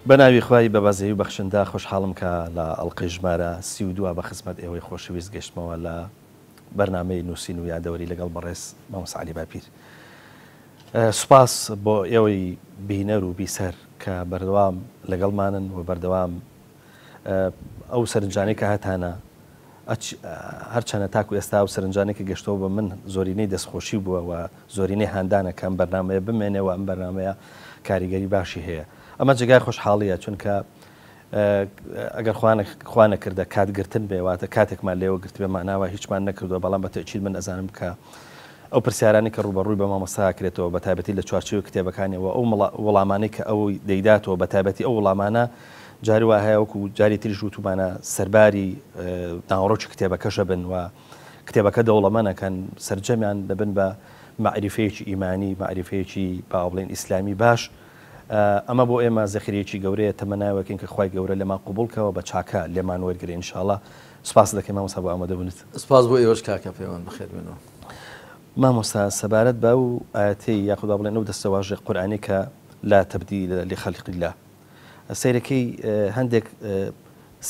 بە ناوی خوای بە بەزەیی و بەخشندە خۆشحاڵم کە لە ئەڵقەی ژمارە 32 بە خزمەت ئێوەی خۆشەویست گەشتمەوە لە بەرنامەی نووسین و یادەوەری لەگەڵ بەڕێز مامۆستا عەلی باپیر. سوپاس بۆ ئێوەی بینەر و بیسەر کە بەردەوام لەگەڵمانن و بەردەوام ئەو سەرنجانەی کە هەتانە هەرچەنە تاکو ئێستا ئەو سەرنجانەی کە گەشتەوە بە من زۆرینەی دەستخۆشی بووە و زۆرینەی هاندانە کە ئەم بەرنامەیە بمێنێ و ئەم بەرنامەیە کاریگەری باشی هەیە. ئەمە جێگای خۆشحاڵییە چونکە ئەگەر خوا نەکردە کات گرتن بێ واتە کاتێکمان لێوە گرتبێ مانا وایە هیچمان نەکردووە بەڵام بە تەئکید من ئەزانم کە ئەو پرسیارانەی کە ڕووبەڕووی بە مامۆستا ئەکرێتەوە بە تایبەتی لە چوارچێوەی کتێبەکانیەوە ئەو وڵامانەی کە ئەو دەیداتەوە بە تایبەتی ئەو وڵامانە جاری وا هەیە وەکو جاری تریش وتومانە سەرباری ناوەڕۆکی کتێبەکەشە بن و کتێبەکە دەوڵەمەنەکەن سەرجەمیان دەبن بە مەعریفەیەکی ئیمانی مەعریفەیەکی با بڵێین ئیسلامی باش ئەمە بۆ ئێمە زەخیرەیەکی گەورەیە تەمەناوەکەین کە خوای گەورە لێمان قبوڵ کە و بە چاکە لێمان وەرگرێ ان شاء اللە سوپاست دەکەین مامۆستا بۆ ئامادەبوونت. سوپاس بۆ ئێوەش کاکە پەیوەند بەخێر بێنەوە. مامۆستا سەبارەت بە ئەو ئایەتەی یاخود با بڵێن ئەو دەستەواژەی قورئانی کە لا تبدیل لخلق اللە سەیرەکەی هەندێک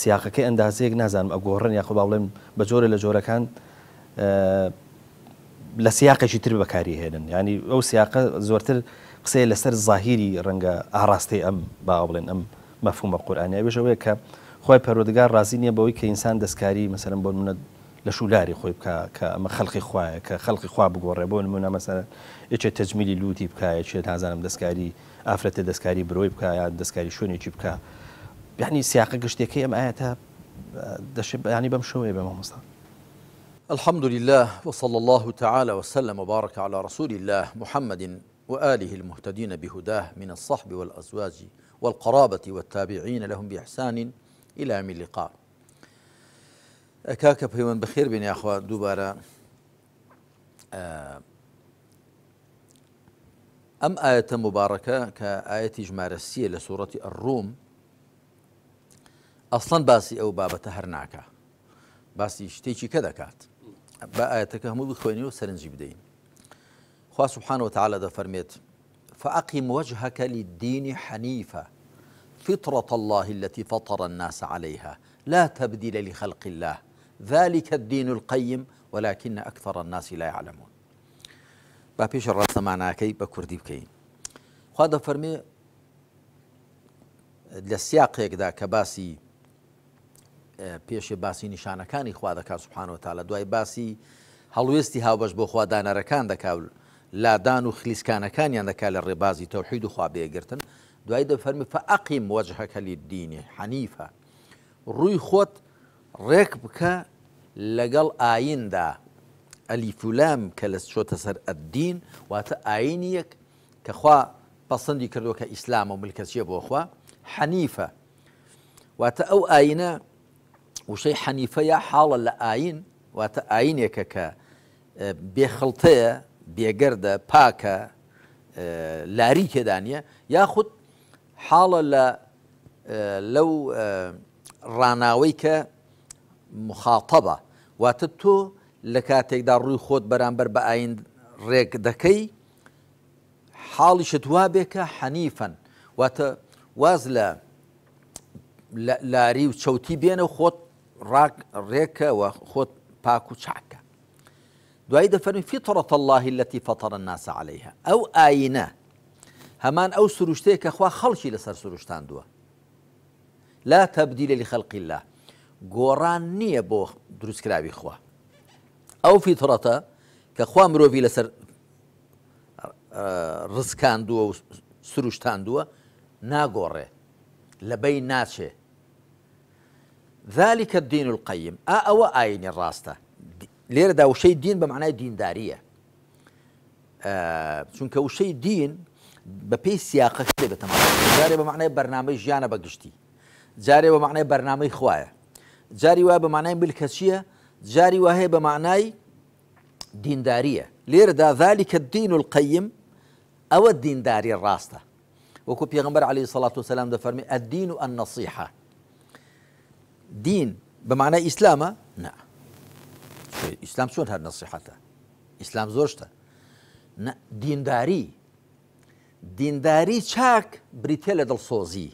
سیاقەکەی ئەندازەیەک نازانم ئەگۆڕن یاخود با بڵێن بە جۆرە لە جۆرەکان لە سیاقێکی تر بەکاری هێنن یانی ئەو سیاقە زۆرتر قسەیە لەسەر زاهیری ڕەنگە ئاڕاستەی ئەم با بڵێن ئەم مەفهومە قورئانیە ئەویش ئەوەیە کە خوای پەروەردگار ڕازی نییە بەوەی کە ئینسان دەستکاری مەسەلەن بۆ نمونە لەش و لاری خۆی بکا کە ئەمە خەلقی خوایە کە خەلقی خوا بگۆڕێ بۆ نمونە مەسەلەن یەکێ تەجمیلی لوتی بکا یەکێ نازانم دەستکاری ئافرەتێ دەستکاری برۆی بکا یان دەستکاری شوێنێکی بکا یعنی سیاقە گشتیەکەی ئەم ئایەتە دەشێ یعنی بەم شێوەیە بێ مامۆستا. الحمد لله وصلى الله تعالى وسلم وبارك على رسول الله محمد وآله المهتدين بهداه من الصحب والأزواج والقرابة والتابعين لهم بإحسان إلى يوم اللقاء. کاکە پەیوەند بەخێر بێن یاخوا دووبارە ئەم ئاەتە مبارەکە کە ئاەتی ژمارە سیە لە سوورەتی ئەڕوم ئەسڵەن باسی ئەو بابەتە هەر ناکە باسی شتێکی کە دەکات با ئاەتەکە هەموو بخوێنی و سەرنجی بدەین خوا سبحانه وتعالى دەفەرمێت فأقم وجهك للدين حنيفا فطرة الله التي فطر الناس عليها لا تبديل لخلق الله ذلك الدين القيم ولكن أكثر الناس لا يعلمون با پێش ڕاستە ماناکەی بە کوردی بکەین خوا دەفەرمێ لە سیاقێکدا کە باسی پێشێ باسی نیشانەکانی خوا دەکات سبحانە وتعالی دوای باسی هەڵوێستی هاوبەش بۆ خوا دانەرەکان دەکا و لادان و خلیسکانەکانیان دەکا لە ڕێبازی تەوحید و خوا بێگرتن دوای دەفەرمی فأقم وجهك للدين حنیفە ڕووی خۆت ڕێک بکە لەگەڵ ئایندا ئەلیف و لام کە لە چۆتە سەر الدین واتە ئاینیەک کە خوا پەسەندی کردووە کە ئیسلامە و ملکەچیە بۆ خوا حەنیفە واتە ئەو ئاینە وشەی حەنیفە یا حاڵە لە ئاین واتە ئاینێکە کە بێخڵتەیە بێگەردە پاکە لاری تێدا نییە یاخود حاڵە لە لەو ڕاناوەی کە مخاتەبە واتە تۆ لە کاتێکدا ڕووی خۆت بەرامبەر بە ئاین ڕێک دەکەی حاڵیشت وابێ کە حەنیفەن واتە واز لە لاری و چەوتی بێنە و خۆت ڕاک ڕێکە و خۆت پاک و چاکە دوایی دەفەرمی فطرة الله التي فطر الناس عليها ئەو ئاینە هەمان ئەو سروشتەیە کە خوا خەڵکی لەسەر سروشتاندووە لا تبدیل لخلق الله گۆڕان نییە بۆ دروستکراوی خوا ئەو فیتڕەتە کە خوا مرۆڤی لەسەر ڕسکاندووە و سروشتاندووە ناگۆڕێ لەبەین ناچێ ذلك الدين القيم ئا ئەوە ئاینی ڕاستە لێرەدا وشەی دین بە معنای دینداریە چونکە وشەی دین بە پێی سیاقەکە دەبێتە مانا جارێ بە معنای بەرنامەی ژیانە بە گشتی جارێ بە معنای بەرنامەی خوایە جاری وایە بە معنای ملکەچیە جاری وایە بە معنای دینداریە لێرەدا ذلك الدين القيم ئەوە دینداری ڕاستە وەکو پێغمبەر عليه الصلاة والسلام دەفەرمی الدين النصيحة دین بە معنای ئیسلامە نا ئیسلام چۆن هەر نەسیحەتە ئیسلام زۆر شتە دینداری دینداری چاک بریتە لە دڵسۆزی.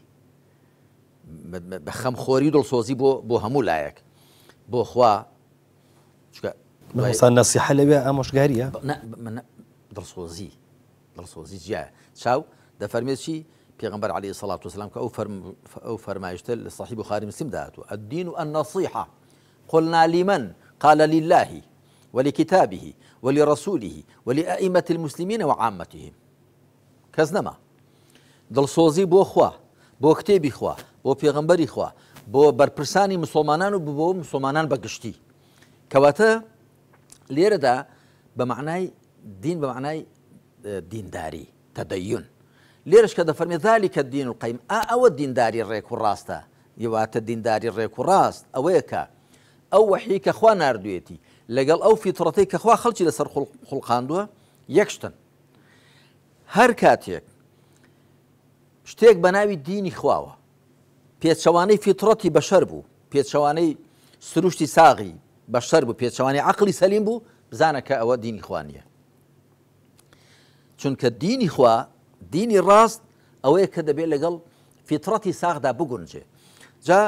بە خەمخۆری و دڵسۆزی بۆ بۆ هەموو لایەک بۆ خوا چونکە مامۆستا نەسیحە لەوێ ئامۆژگاریە؟ نا دڵسۆزی دڵسۆزی جیایە چاو دەفەرمێت چی پێغمبەر علیه الصلاة والسلام کە ئەو فەرم ئەو فەرمایشتە لە صحیح بخاری مسلم داهاتوە الدین النصیحە قلنا لمن قال لله ولكتابه ولرسوله ولأئمة المسلمين وعامتهم کەس نەما. دڵسۆزی بۆ خوا، بۆ کتێبی خوا، بۆ پێغەمبەری خوا، بۆ بەرپرسانی مسوڵمانان و بۆ مسوڵمانان بە گشتی. کەواتە لێرەدا بە مەعنای دین بە مەعنای دینداری، تدین. لێرەش کە دەفەرمێ ذلک الدین القیم، ئا ئەوە دینداری ڕێک و ڕاستە. واتە دینداری ڕێک و ڕاست ئەوەیە کە ئەو وەحیەی کە خوا ناردوویەتی لەگەڵ ئەو فیتڕەتەی کە خوا خەڵکی لەسەر خوڵقاندووە یەک شتن. هەر کاتێک شتێک بە ناوی دینی خواوە پێچەوانەی فیتڕەتی بەشەر بوو، پێچەوانەی سروشتی ساغی بەشەر بوو، پێچەوانەی عەقڵی سەلیم بوو، بزانە کە ئەوە دینی خوا نییە. چونکە دینی خوا، دینی ڕاست ئەوەیە کە دەبێت لەگەڵ فیتڕەتی ساغدا بگونجێ. جا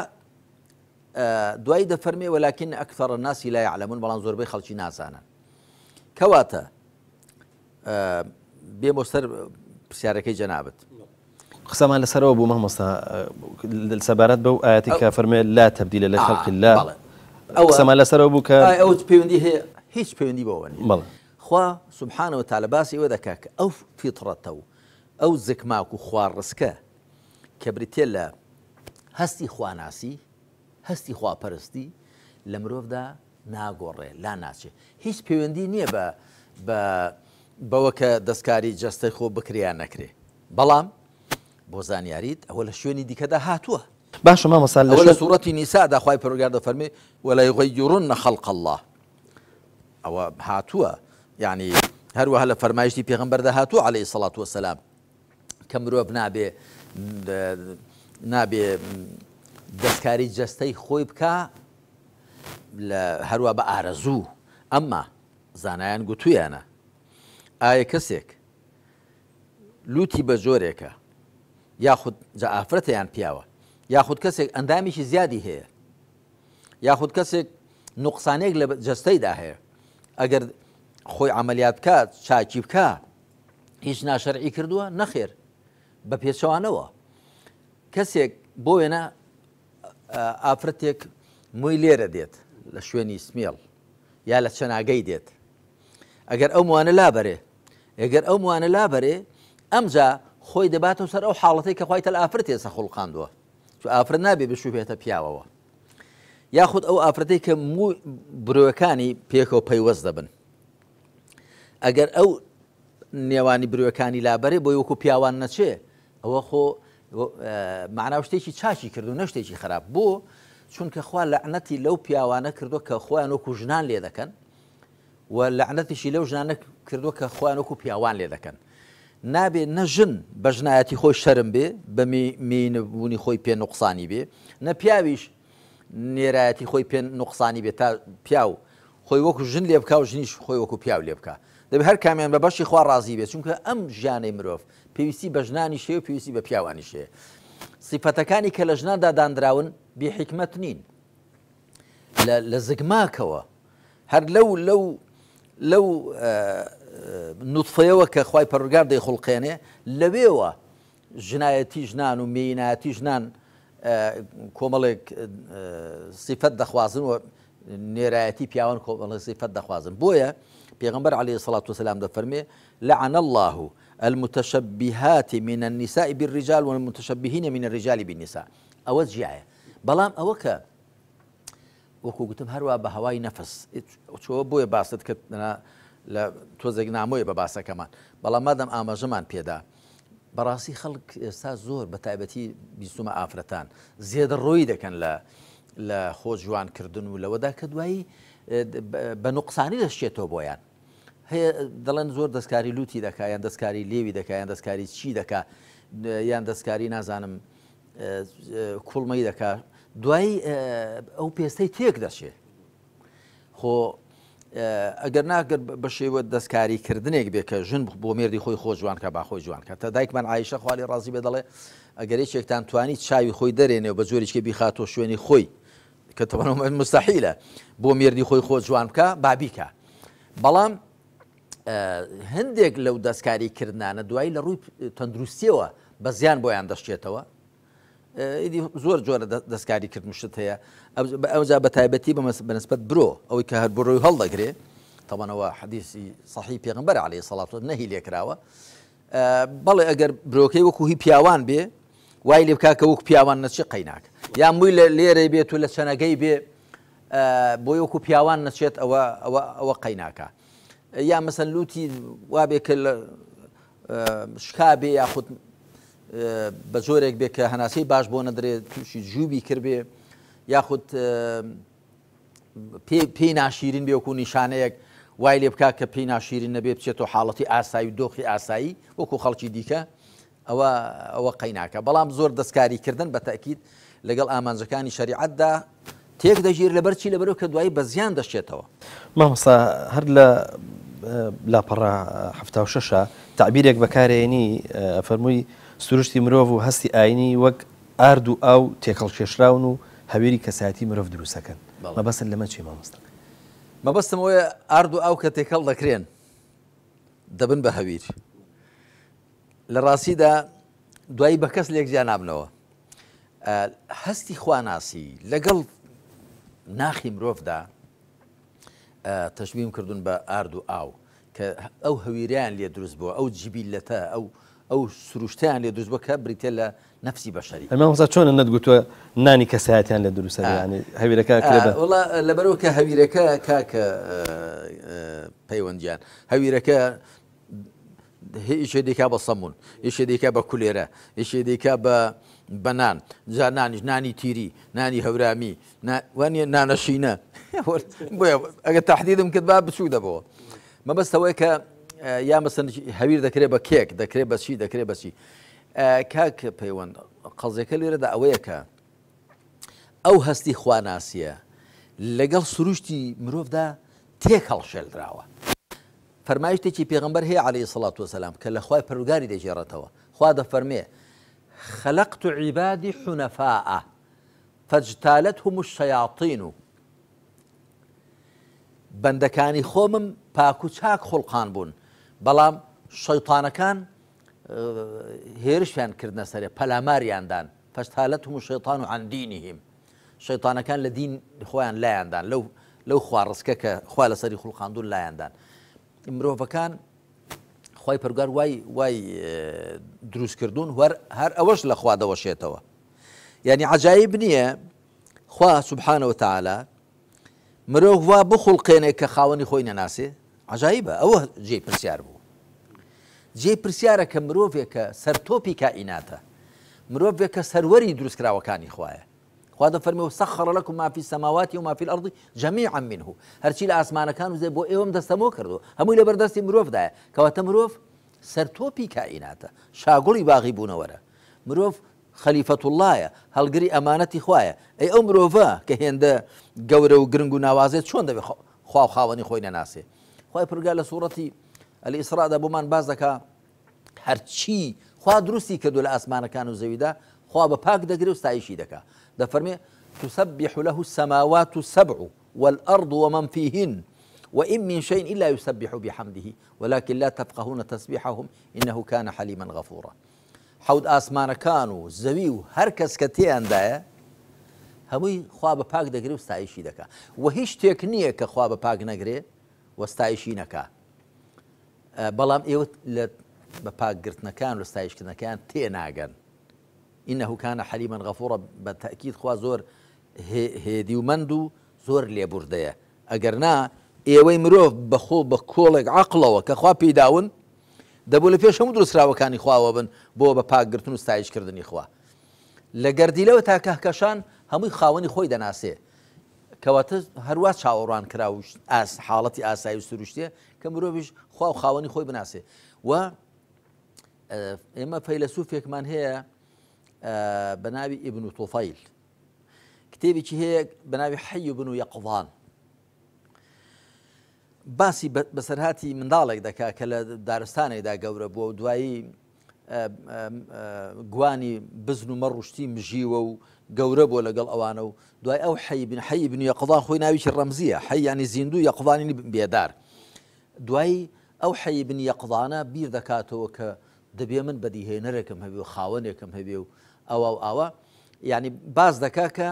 دوایی دەفەرمێ ولكن أكثر الناس لا يعلمون بەڵام زۆربەی خەڵکی نازانن. کەواتە بێمەوە سەر پرسیارەکەی جەنابت. قسەمان لەسەرەوە بوو مامۆستا سەبارەت بەو ئاەتی کە فەرمێ لا تبدیل لخلق الله قسەمان لەسەرەوە بوو کە ئەو پەیوەندی هەیە هیچ پەیوەندی بەوە نییە خوا سبحانە وتعالی باسی ئەوە دەکات کە ئەو فیتڕەتە و ئەو زکماک و خواڕسکە کە بریتیە لە هەستی خواناسی هەستی خواپەرستی لە مرۆڤدا ناگۆڕێ، لاناچێ. هیچ پەیوەندی نییە بە بە بەوە کە دەستکاری جەستەی خۆ بکرێ یان نەکرێ. بەڵام بۆ زانیاریت ئەوە لە شوێنی دیکەدا هاتووە. باشە مامۆستا لە ئەوە لە سوڕەتی نیسادا خوای پەروەردگار دەفەرمێ ولەیغیرن خلق اللە ئەوە هاتووە یعنی هەروەها لە فەرمایشتی پێغەمبەردا هاتووە عەلەیهی سەڵات وەسەلام کە مرۆڤ نابێ نابێ دەستکاری جەستەی خۆی بکا لە هەروا بە ئارەزوو ئەمما زانایان گوتویانە ئایا کەسێک لوتی بە جۆرێکە یاخود جا ئافرەتە یان پیاوە یاخود کەسێک ئەندامێکی زیادی هەیە یاخود کەسێک نوقسانێک لە جەستەیدا هەیە ئەگەر خۆی عملیات بکات چاکی بکە هیچ ناشەرعی کردووە نەخێر بە پێچەوانەوە کەسێک بۆ وێنە ئافرەتێک مووی لێرە دێت لە شوێنی سمێڵ یا لە چەناگەی دێت ئەگەر ئەو موانە لابەرێ ئەگەر ئەو موانە لابەرێ ئەمجا خۆی دەباتەوە سەر ئەو حاڵەتەی کە خوای تەل ئافرەت ێسە خوڵقاندووە چو ئافرەت نابێ بشوبێتە پیاوەوە یاخود ئەو ئافرەتەی کە موو برۆکانی پێکەوە پەیوەست دەبن ئەگەر ئەو نێوانی برۆکانی لابەرێ بۆی وەکو پیاوان نەچێ ئەوە خۆ مەعنا شتێکی چاکی کردو نە شتێکی خراپ بۆ چونکە خوا لەعنەتی لەو پیاوانە کردو کە خۆیان وەکو ژنان لێ دەکەن و لەعنەتیشی لەو ژنانە کردو کە خۆیان وەکو پیاوان لێ دەکەن نابێ نە ژن بە ژنایەتی خۆی شەرم بێ بە مینبوونی خۆی پێ نوقسانی بێ نە پیاویش نێرایەتی خۆی پێ نوقسانی بێ تا پیاو خۆی وەکو ژن لێ بکا و ژنیش خۆی وەکو پیاو لێ بکا دەبێ هەر کامیان بە بەشی خوا ڕازی بێ چونکە ئەم ژیانەی مرۆڤ پێویستی بە ژنانیش هەیە و پێویستی بە پیاوانیش هەیە سیفەتەکانی کە لە ژناندا دانراون بێ حیکمەت نین لە زگماکەوە هەر لەو لەو لەو نوتفەیەوە کە خوای پەروەردگار دەیخوڵقێنێ لەوێوە ژنایەتی ژنان و مێینایەتی ژنان کۆمەڵێک سیفەت دەخوازن و نێرایەتی پیاوان کۆمەڵێک سیفەت دەخوازن بۆیە پێغەمبەر علیه الصلاة والسلام دەفەرمێ لعن الله المتشبهات من النساء بالرجال والمتشبهين من الرجال بالنساء ئەوە جیایە بەڵام ئەوە کە وەکو گوتم هەروا بە هەوای نەفس چۆ بۆیە باست کرد لە تۆزێک نامۆیە بە باسەکەمان بەڵام مادەم ئاماژەمان پێدا بەڕاستی خەڵک ئێستا زۆر بە تایبەتی بیستومە ئافرەتان زێدەڕۆیی دەکەن لە لە خۆ جوان کردن و لەوەدا کە دوایی بە نوقسانی دەشێتەوە بۆیان هەیە دەڵێن زۆر دەستکاری لوتی دەکا یان دەستکاری لێوی دەکا یان دەستکاری چی دەکا یان دەستکاری نازانم کوڵمەی دەکا دوایی ئەو پێستەی تێک دەچێ خۆ. ئەگەر نا گەر بە شێوە دەستکاری کردنێک بێ کە ژن بۆ مێردی خۆی خۆ جوان کە با خۆی جوان کە تا دایکمان عیشە خوالی ڕازی بێ دەڵێ ئەگەر یەکێکتان توانی چاوی خۆی دەرێنێ و بە جۆریکە بیخاتۆ شوێنی خۆی کە تەوانەوە مستحیلە بۆ مێردی خۆی خۆ جوان بکە بابیکە بەڵام هەندێک لەو دەستکاری کردنانە دوایی لە ڕووی تەندروستیەوە بە زیان بۆیان دەشتێتەوە ئیدی زۆر جۆرە دەستکاری کردن و شت هەیە ئەوجا بە تایبەتی بەنسبەت برۆ ئەوەی کە هەر برۆی هەڵدەگرێ تەوانەوە حەدیسی صحیح پێغمبەر عەلەیهی سەڵات و نەهی لێکراوە بەڵێ ئەگەر برۆکەی وەکو هی پیاوان بێ وای لێ بکا کە وەکو پیاوان نەچێ قەیناک یان مووی لە لێرەی بێت و لە چەنەگەی بێ بۆی وەکو پیاوان نەچێت ئەوە ئەوە ئەوە قەیناکە یا مەسەن لوتی وابێ کە شکا بێ یاخود بە جۆرێک بێ کە هەناسەی باش بۆ نەدرێت تووشی جووبی کردبێ یاخود پێی ناشیرین بێ وەکو نیشانەیەک وای لێ بکات کە پێی ناشیرین نەبێ بچێتەوە حاڵەتی ئاسایی و دۆخی ئاسایی وەکو خەڵکی دیکە ئەوە ئەوە قەیناکە بەڵام زۆر دەستکاری کردن بە تەئکید لەگەڵ ئامانجەکانی شەریعەتدا تێک دەگیر لەبەر چی لەبەرەوە کە دوایی بە زیان دەشێتەوە. مامۆستا هەر لە لاپەڕە 76 ە تەعبیرێک بەکارێنی ئەفەرمووی سروشتی مرۆڤ و هەستی ئاینی وەک ئارد و ئاو تێکەڵکێشراون و هەویری کەسایەتی مرۆڤ دروستەکەن مەبەستت لەمە چیە مامۆستا؟ مەبەستم ئەوەیە ئارد و ئاو کە تێکەڵ دەکرێن دەبن بە هەویر لە ڕاستیدا دوایی بە کەس لێک جیا نابنەوە. هەستی خواناسی لەگەڵ ناخی مرۆڤدا تەشبیم کردوون بە ئارد و ئاو کە ئەو هەویریان لێ دروست بووە ئەو جیبیلەتە ئەو ئەو سروشتیان لێ دروست بووە کە بریتە لە نەفسی بەشەری. مامۆستا چۆنە نەتگوتووە نانی کەسایەتیان لێ دروستە یانی هەویرەکە کرێ بە وەڵا لەبەرەوە کە هەویرەکە کاکە پەیوەندیان هەویرەکە یەکێ دەیکا بە سەمون، یەکێ دەیکا بە کولێرە، یەکێ دەیکا بە بە نان، جا نانیش نانی تیری، نانی هەورامی، وانە نانەشینە. بۆیە ئەگەر تەحدیدم کرد با بچوو دەبەوە. مەبەست ئەوەیە کە یا مەسەن هەویر دەکرێت بە کێک، دەکرێت بە چی، دەکرێت بە چی. کاک پەیوەند قەزیەکە لێرەدا ئەوەیە کە ئەو هەستی خواناسیە لەگەڵ سروشتی مرۆڤدا تێک هەڵشێلراوە. فەرمایشتێکی پێغەمبەر هەیە علیە الصلوە والسلام کە لە خوای پەروەردگاری دەگێڕێتەوە خوا دەفەرمێ خلقت عبادی حنفاء فاجتالتهم الشیاطین بەندەکانی خۆمم پاک و چاک خوڵقان بوون بەڵام شەیتانەکان هێرشیان کردنە سەرێ پەلاماریان دان فاجتالتهم الشیطان عن دینهم شەیتانەکان لە دین خۆیان لایان دان لەو لەو خوا ڕسکە کە خوا لەسەری خوڵقاندون لایان دان مرۆڤەکان خوای پەرگار وای وای دروست کردوون هەر هەر ئەوەش لە خوا دەوەشێتەوە یعنی عجایب نییە خوا سبحانە وتعالی مرۆڤ وا بخوڵقێنێ کە خاوەنی خۆی نەناسێ عجایبە ئەوە جێی پرسیار بوو جێی پرسیارە کە مرۆڤێکە سەرتۆپی کائیناتە مرۆڤێکە سەروەری دروستکراوەکانی خوایە خوا دەفەرمێ وسخر لکم ما فی السماوات و ما فی الارض جمیعا منه هەرچی لە ئاسمانەکان و زێ بۆ ئێوەم دەستەمۆ کردو هەمووی لەبەر دەستی مرۆڤدایە کەواتە مرۆڤ سەرتۆپی کائیناتە شاگوڵی باغی بوونەوەرە مرۆڤ خەلیفەتوڵڵایە هەڵگری ئەمانەتی خوایە ئەی ئەو مرۆڤە کە هێندە گەورە و گرنگ و ناوازێت چۆن دەبێ خوا و خاوەنی خۆی نەناسێ خوای پرگا لە سوڕەتی الئیسرادا بۆمان باس دەکا هەرچی خوا دروستی کردو لە ئاسمانەکان و زەویدا خوا بە پاک دەگرێ و ستایشی دەکا دەفەرمێ تسبح له السماوات السبع والأرض ومن فيهن وإن من شيء إلا يسبح بحمده ولكن لا تفقهون تسبيحهم إنه كان حليما غفورا حەوت ئاسمانەکان و زەوی و هەر کەس کە تێیاندایە هەمووی خوا بە پاک دەگرێ و ستایشی دەکا و هیچ شتێک نییە کە خوا بە پاک نەگرێ و ستایشی نەکا بەڵام ئێوە لە بە پاک گرتنەکان و ستایشکردنەکەیان تێناگەن إنه كان حليما غفورا بە تەئکید خوا زۆر هێدی و مەند و زۆر لێبوردەیە ئەگەر نا ئێوەی مرۆڤ بەخۆ بە کۆڵێک عەقڵەوە کە خوا پێی داون دەبوو لە پێش هەموو دروستکراوەکانی خواوە بن بۆ بە پاک گرتن و ستایشکردنی خوا لە گەردیلەوە تا کەهکەشان هەمووی خاوەنی خۆی دەناسێ کەواتە هەروا چاوەڕوان کرا و ئاس حاڵەتی ئاسایی و سروشتیە کە مرۆڤیش خوا و خاوەنی خۆی بناسێ و ئێمە فەیلەسوفێکمان هەیە بە ناوی ئیبن و تۆفیل کتێبێکی هەیە بە ناوی حەی بن و یەقضان. باسی بەسەرهاتی منداڵێک دەکا کە لە دارستانێکدا گەورە بووە و دوایی گوانی بزن و مەڕ و شتی مژیوە و گەورە بووە لەگەڵ ئەوانە و دوای ئەو حەی بن حەی بن یەقضان خۆی ناویی ڕەمزیە حەی ینی زیندوو یەقضانی بێدار دوایی ئەو حەی بن یەقضانە بیر دەکاتەوە کە دەبێ من بەدیهێنەرێکم هەبێ و خاوەنێکم هەبێ و ئەوە و ئاوا یعنی باس دەکا کە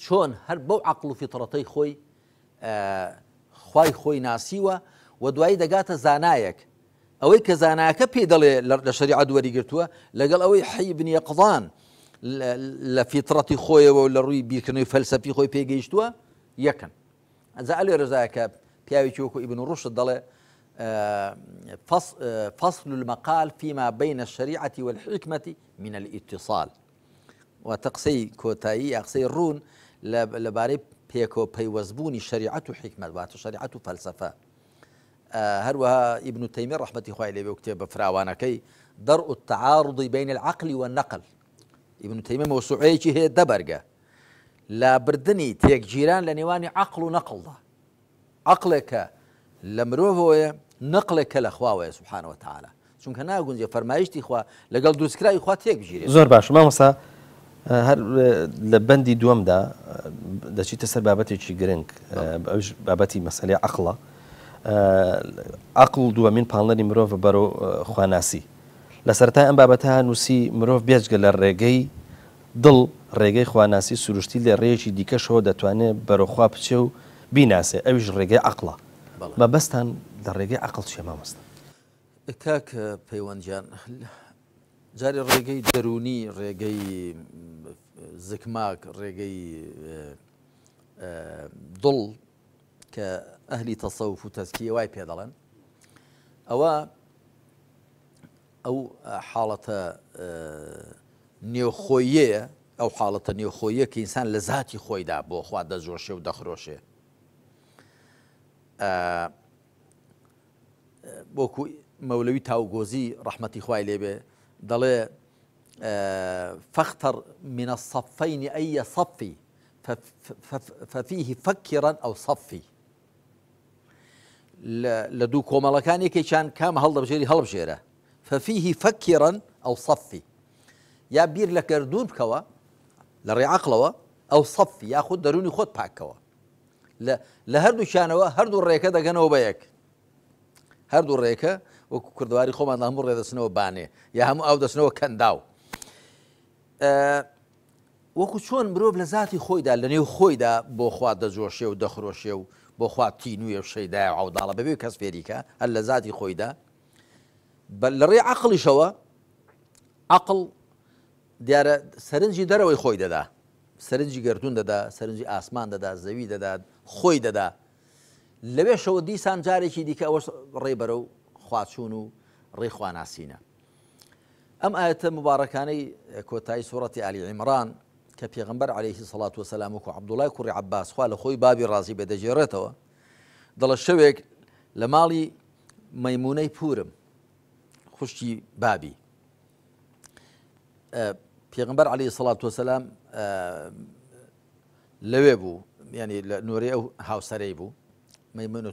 چۆن هەر بەو عقل و فیتڕەتەی خۆی خوای خۆی ناسیوە و دوایی دەگاتە زانایەک ئەوەی کە زاناکە پێی دەڵێ لە شەریعەت وەریگرتووە لەگەڵ ئەوەی حەی بن یەقضان لە فیتڕەتی خۆیەوە و لە ڕووی بیرکردنەوەی فەلسەفی خۆی پێگەیشتووە یەکن ئەجا ئەلێرەزایە کە پیاوێکی وەکو ئیبن ڕوشد دەڵێ فصل المقال فيما بين الشريعة والحكمة من الاتصال واتە قسەی کۆتایی یا قسەی ڕوون لەبارەی پێکەوە پەیوەستبوونی شەریعەت و حیکمەت واتە شەریعەت و فەلسەفە. هەروەها ئیبن تەیمیە ڕەحمەتی خوای لێ بێ و کتێبە فراوانەکەی دەرء التعارض بین العقل والنقل ئیبن تەیمیە مەوسوعەیەکی هەیە دە بەرگە لابردنی تێکگیران لە نێوانی عەقڵ و نەقڵدا عەقڵێک کە لە مرۆڤەوەیە، نەقڵێک کە لە خواوەیە سبحانە وتعالی. چونکە ناگونجێ فەرمایشتی خوا لەگەڵ دروستکراوی خوا تێک بگیرێت. زۆر باشە مامۆستا هەر لە بەندی دووەمدا دەچیتە سەر بابەتێکی گرنگ ئەویش بابەتی مەسەلەی عەقڵە. عەقڵ دووەمین پاڵنەری مرۆڤە بەرەو خواناسی. لە سەرەتای ئەم بابەتە نووسی مرۆڤ بێجگە لە ڕێگەی دڵ ڕێگەی خواناسی سروشتی لە ڕێیەکی دیکەشەوە دەتوانێ بەرەو خوا بچێ و بیناسێ ئەویش ڕێگەی عەقڵە. مەبەستان لە ڕێگەی عەقڵ چیە مامۆستا؟ کاک پەیوەند گیان جارێ ڕێگەی دەروونی، ڕێگەی زکماک، ڕێگەی دڵ کە ئەهلی تەسەوف و تەزکیە وای پێ دەڵێن ئەوە ئەو حاڵەتە نێوخۆییەیە، ئەو حاڵەتە نێوخۆییە کە ئینسان لە زاتی خۆیدا بۆ خوا دەجۆشێ و دەخرۆشێ. وەکو مەولەوی تاوگۆزی ڕەحمەتی خوای لێبێ دەڵێ فاختر من الصفين أي صفي ففيه فكرا أو صفي لە دوو کۆمەڵەکان یەکێکیان کام هەڵدەبژێری هەڵبژێرە، ففیه فکرا او صفی، یا بیر لە گەردوون بکەوە لە ڕێی عەقڵەوە، او صفی یاخود دەروونی خۆت پاک کەوە. لە هەردووکیانەوە هەردوو ڕێکە دەگەنەوە بە یەک. هەردوو ڕێکە وەکو کوردەواری خۆمان هەموو ڕێ دەچنەوە بانێ یا هەموو ئاو دەچنەوە کەنداو. وەکو چۆن مرۆڤ لە زاتی خۆیدا لە نێو خۆیدا بۆ خوا دەجۆشێ و دەخرۆشێ و بۆ خوا تینوویە و شەیدایە و عەوداڵە بەبێ کەس فێری کا هەر لە زاتی خۆیدا بە لە ڕێی عەقڵیشەوە عەقڵ دیارە سەرنجی دەرەوەی خۆی دەدا سەرنجی گەردوون دەدا سەرنجی ئاسمان دەدا زەوی دەدا خۆی دەدا لەوێشەوە دیسان جارێکی دیکە ئەوەش ڕێ بەرەو خواچوون و ڕێی خواناسینە ئەم ئایەتە موبارەکانەی کۆتایی سوڕەتی ئالی عیمڕان کە پێغەمبەر عەلەیهی سەڵات وەسەلام وەکو عەبدوڵای کوڕی عەباس خوا لە خۆی بابی ڕازی بێ دەگێڕێتەوە دەڵێ شەوێک لە ماڵی مەیمونەی پورم خوشکی بابی پێغمبەر عەلەیهی سەڵات وەسەلام لەوێ بوو ینی لە نۆرەی ئەو هاوسەرەی بوو مەیمونە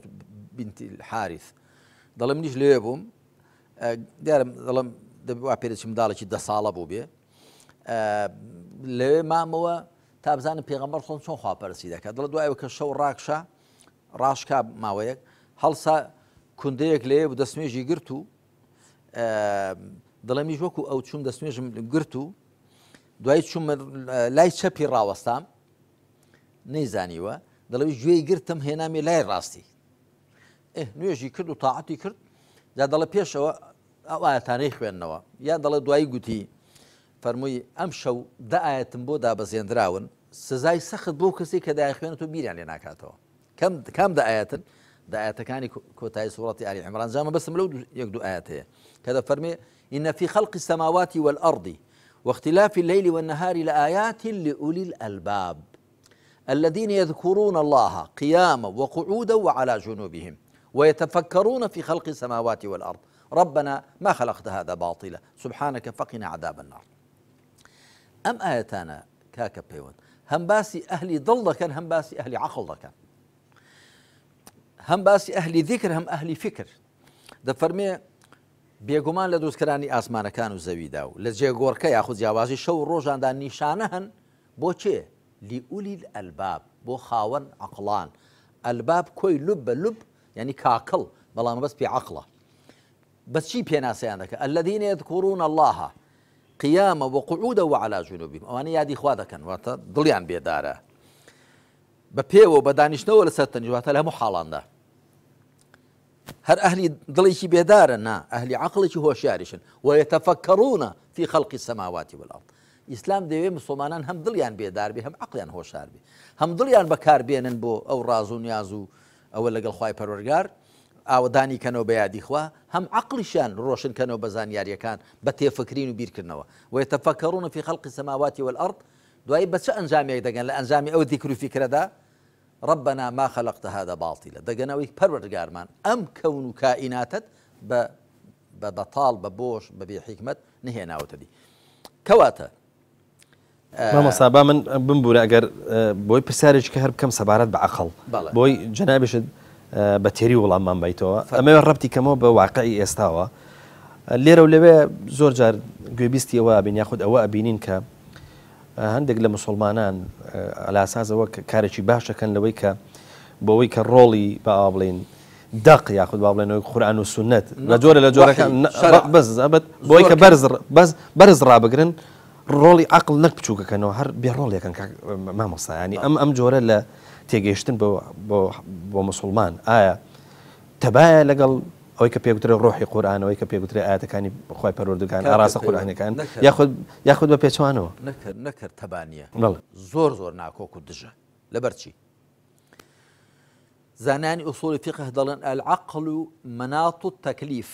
بنتی حارث دەڵێ منیش لەوێ بووم دیارە دەڵم وا پێدەچی منداڵێکی دە ساڵە بوو بێ لەوێ مامەوە تا بزانم پێغەمبەر خۆم چۆن خواپەرستی دەکات دڵ دوایەوە کە شەو ڕاکشا ڕاشکا ماوەیەک هەڵسا کوندەیەک لێ بوو دەستنوێژی گرت و دڵێمیش وەکو ئەو چوم دەستنوێژم گرت و دوای چوم لای چەپی ڕاوەستام نەیزانیوە دەڵێ گوێی گرتم هێنامی لای ڕاستی ئه نوێژی کرد و تاعەتی کرد جا دەڵێ پێشەوە ئەو ئاەتانەی خوێندنەوە یا دەڵێ دوایی گوتی فەرمووی ئەم شەو دە ئاەتم بۆ دابەزێنراون سزای سەخت بۆ کەسی کە دایخوێنێت و بیریان لێ ناکاتەوە کەم کام دە ئاەتن دە ئاەتەکانی کۆتایی سوڕەتی ئالی عیمران جا مەبەستم لەو یەک دوو ئاەت هەیە کە دەفەرمێ إن في خلق السماوات والأرض واختلاف الليل والنهار لآيات لأولي الألباب الذين يذكرون الله قياما وقعودا وعلى جنوبهم ويتفكرون في خلق السماوات والأرض ربنا ما خلقت هذا باطلا سبحانك فقنا عذاب النار ئەم ئایەتانە کاکە پەیوەند هەم باسی ئەهلی دڵ دەکەن هەم باسی ئەهلی عەقڵ دەکەن. هەم باسی ئەهلی ذیکر هەم ئەهلی فیکر دەفەرمێ بێگومان لە دروستکرانی ئاسمانەکان و زەویدا و لە جێگۆڕکە یاخود جیاوازی شەو و ڕۆژاندا نیشانە هەن بۆ کێ؟ لئولی الالباب بۆ خاوەن عەقڵان ئەلباب کۆی لوب بە لوب یعنی کاکڵ بەڵام مەبەست پێ عەقڵە بە چی پێناسەیان دەکە الذین یذکرون الله قیاما وقعودا وعلى جنوبهم ئەوانە یادی خوا دەکەن واتە دڵیان بێدارە بە پێوە و بە دانیشتنەوە لەسەر تەنیشت واتە لە هەموو حاڵاندا هەر ئەهلی دڵێکی بێدارە نا ئەهلی عەقڵێکی هۆشیاریشن ويتفكرون في خلق السماوات والأرض ئیسلام دەیەوێ مسلمانان هەم دڵیان بێدار بێ هەم عەقڵیان هۆشار بێ هەم دڵیان بەکار بێنن بۆ ئەو ڕاز و نیاز و ئەوە لەگەڵ خوای پەروەرگار ئاوەدانی کەنەوە بە یادی خوا هەم عەقڵیشیان ڕۆشن کەنەوە بە زانیاریەکان بە تێفکرین و بیرکردنەوە ويتفكرون في خلق السماوات والأرض دوایی بە چ ئەنجامێک دەگەن لە ئەنجامی ئەو زیکر و فیکرەدا؟ ربنا ما خلقت هذا باطلا دەگەنە ئەوەی پەروەردگارمان ئەم کەون و کائیناتەت بە بە بەتاڵ بە بۆش بە بێ حیکمەت نەهێناوەتە دی. کەواتە مامۆستا با من بمبورە ئەگەر بۆی پرسیارێکی کە هەر بکەم سەبارەت بە عەقڵ بۆی جەنابیشت بە تێری وڵاممان بیتەوە ئەمەوێ ڕەبتی کەمەوە بە واقعی ئێستاوە لێرە و لەوێ زۆر جار گوێبیستی ئەوە ئەبین یاخود ئەوە ئەبینین کە هەندێک لە مسلمانان ئەلاسازەوە کارێکی باش دەکەن لەوەی کە بۆەوەی کە ڕۆڵی بە ئاوا بڵین دەق یاخود با بڵێنەوەی قورئان و سوننەت لە جۆرە لە جۆرەکان بەس ئەبەت بۆی کە بەرز بەس بەرز ڕابگرن ڕۆڵی عەقڵ نەک بچووکەکەنەوە هەر بێ ڕۆڵێکن مامۆستا ینی ئەم ئەم جۆرە لە تێگەیشتن بۆ بۆ بۆ مسلمان ئایا تەبایە لەگەڵ ئەوەی کە پێگوترێ ڕۆحی قورئان ئەوەی کە پێگوترێ ئاەتەکانی خی پەروەردگار ئاراستە قورئانەکان یاخود یاخود بە پێچوانەوە نەکرد نەکرد تەبانیە زۆر زۆر ناکۆک و دژە لەبەر چی زانایانی ئوسوڵی فیقه دەڵێن العقل مناط التکلیف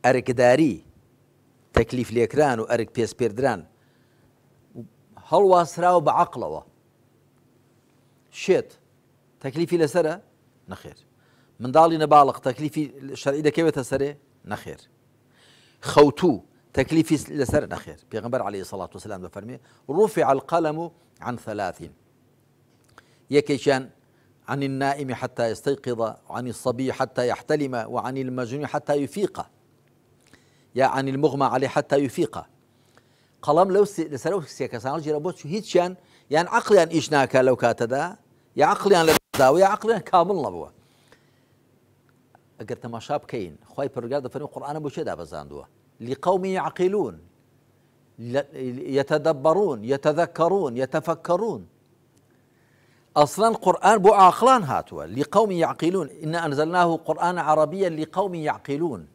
ئەرکداری تەکلیف لێکران و ئەرک پێسپێردران هەڵواسراوە بە عەقڵەوە شێت تەکلیفی لەسەرە نەخێر منداڵی نەباڵق تەکلیفی شەرعی دەکەوێتە سەرێ نەخێر خەوتوو تەکلیفی لەسەر نەخێر پێغمبەر عليه الصلاة والسلام دەفەرمێ رفع القلم عن ثلاث یەکێکیان عن النائم حتى يستيقظ وعن الصبي حتى يحتلم وعن المجنون حتى يفيق یا عن المغمى عليه حتى يفيق قەڵەم لەو لەسەر ئەو سێ کەسان هەڵگیرا بۆ چ هیچیان یان عەقڵیان ئیش ناکا لەو کاتەدا یا عەقڵیان لە داوە یا عەقڵیان کامڵ نەبووە ئەگەر تەماشا بکەین خوای پەروەردگار دەفەرمێ قورئانە بۆ کێ دابەزاندووە لقوم يعقلون يتدبرون يتذكرون يتفكرون ئەسڵەن قورئان بۆ عاقڵان هاتووە لقوم يعقلون إنا أنزلناه قرآنا عربيا لقوم يعقلون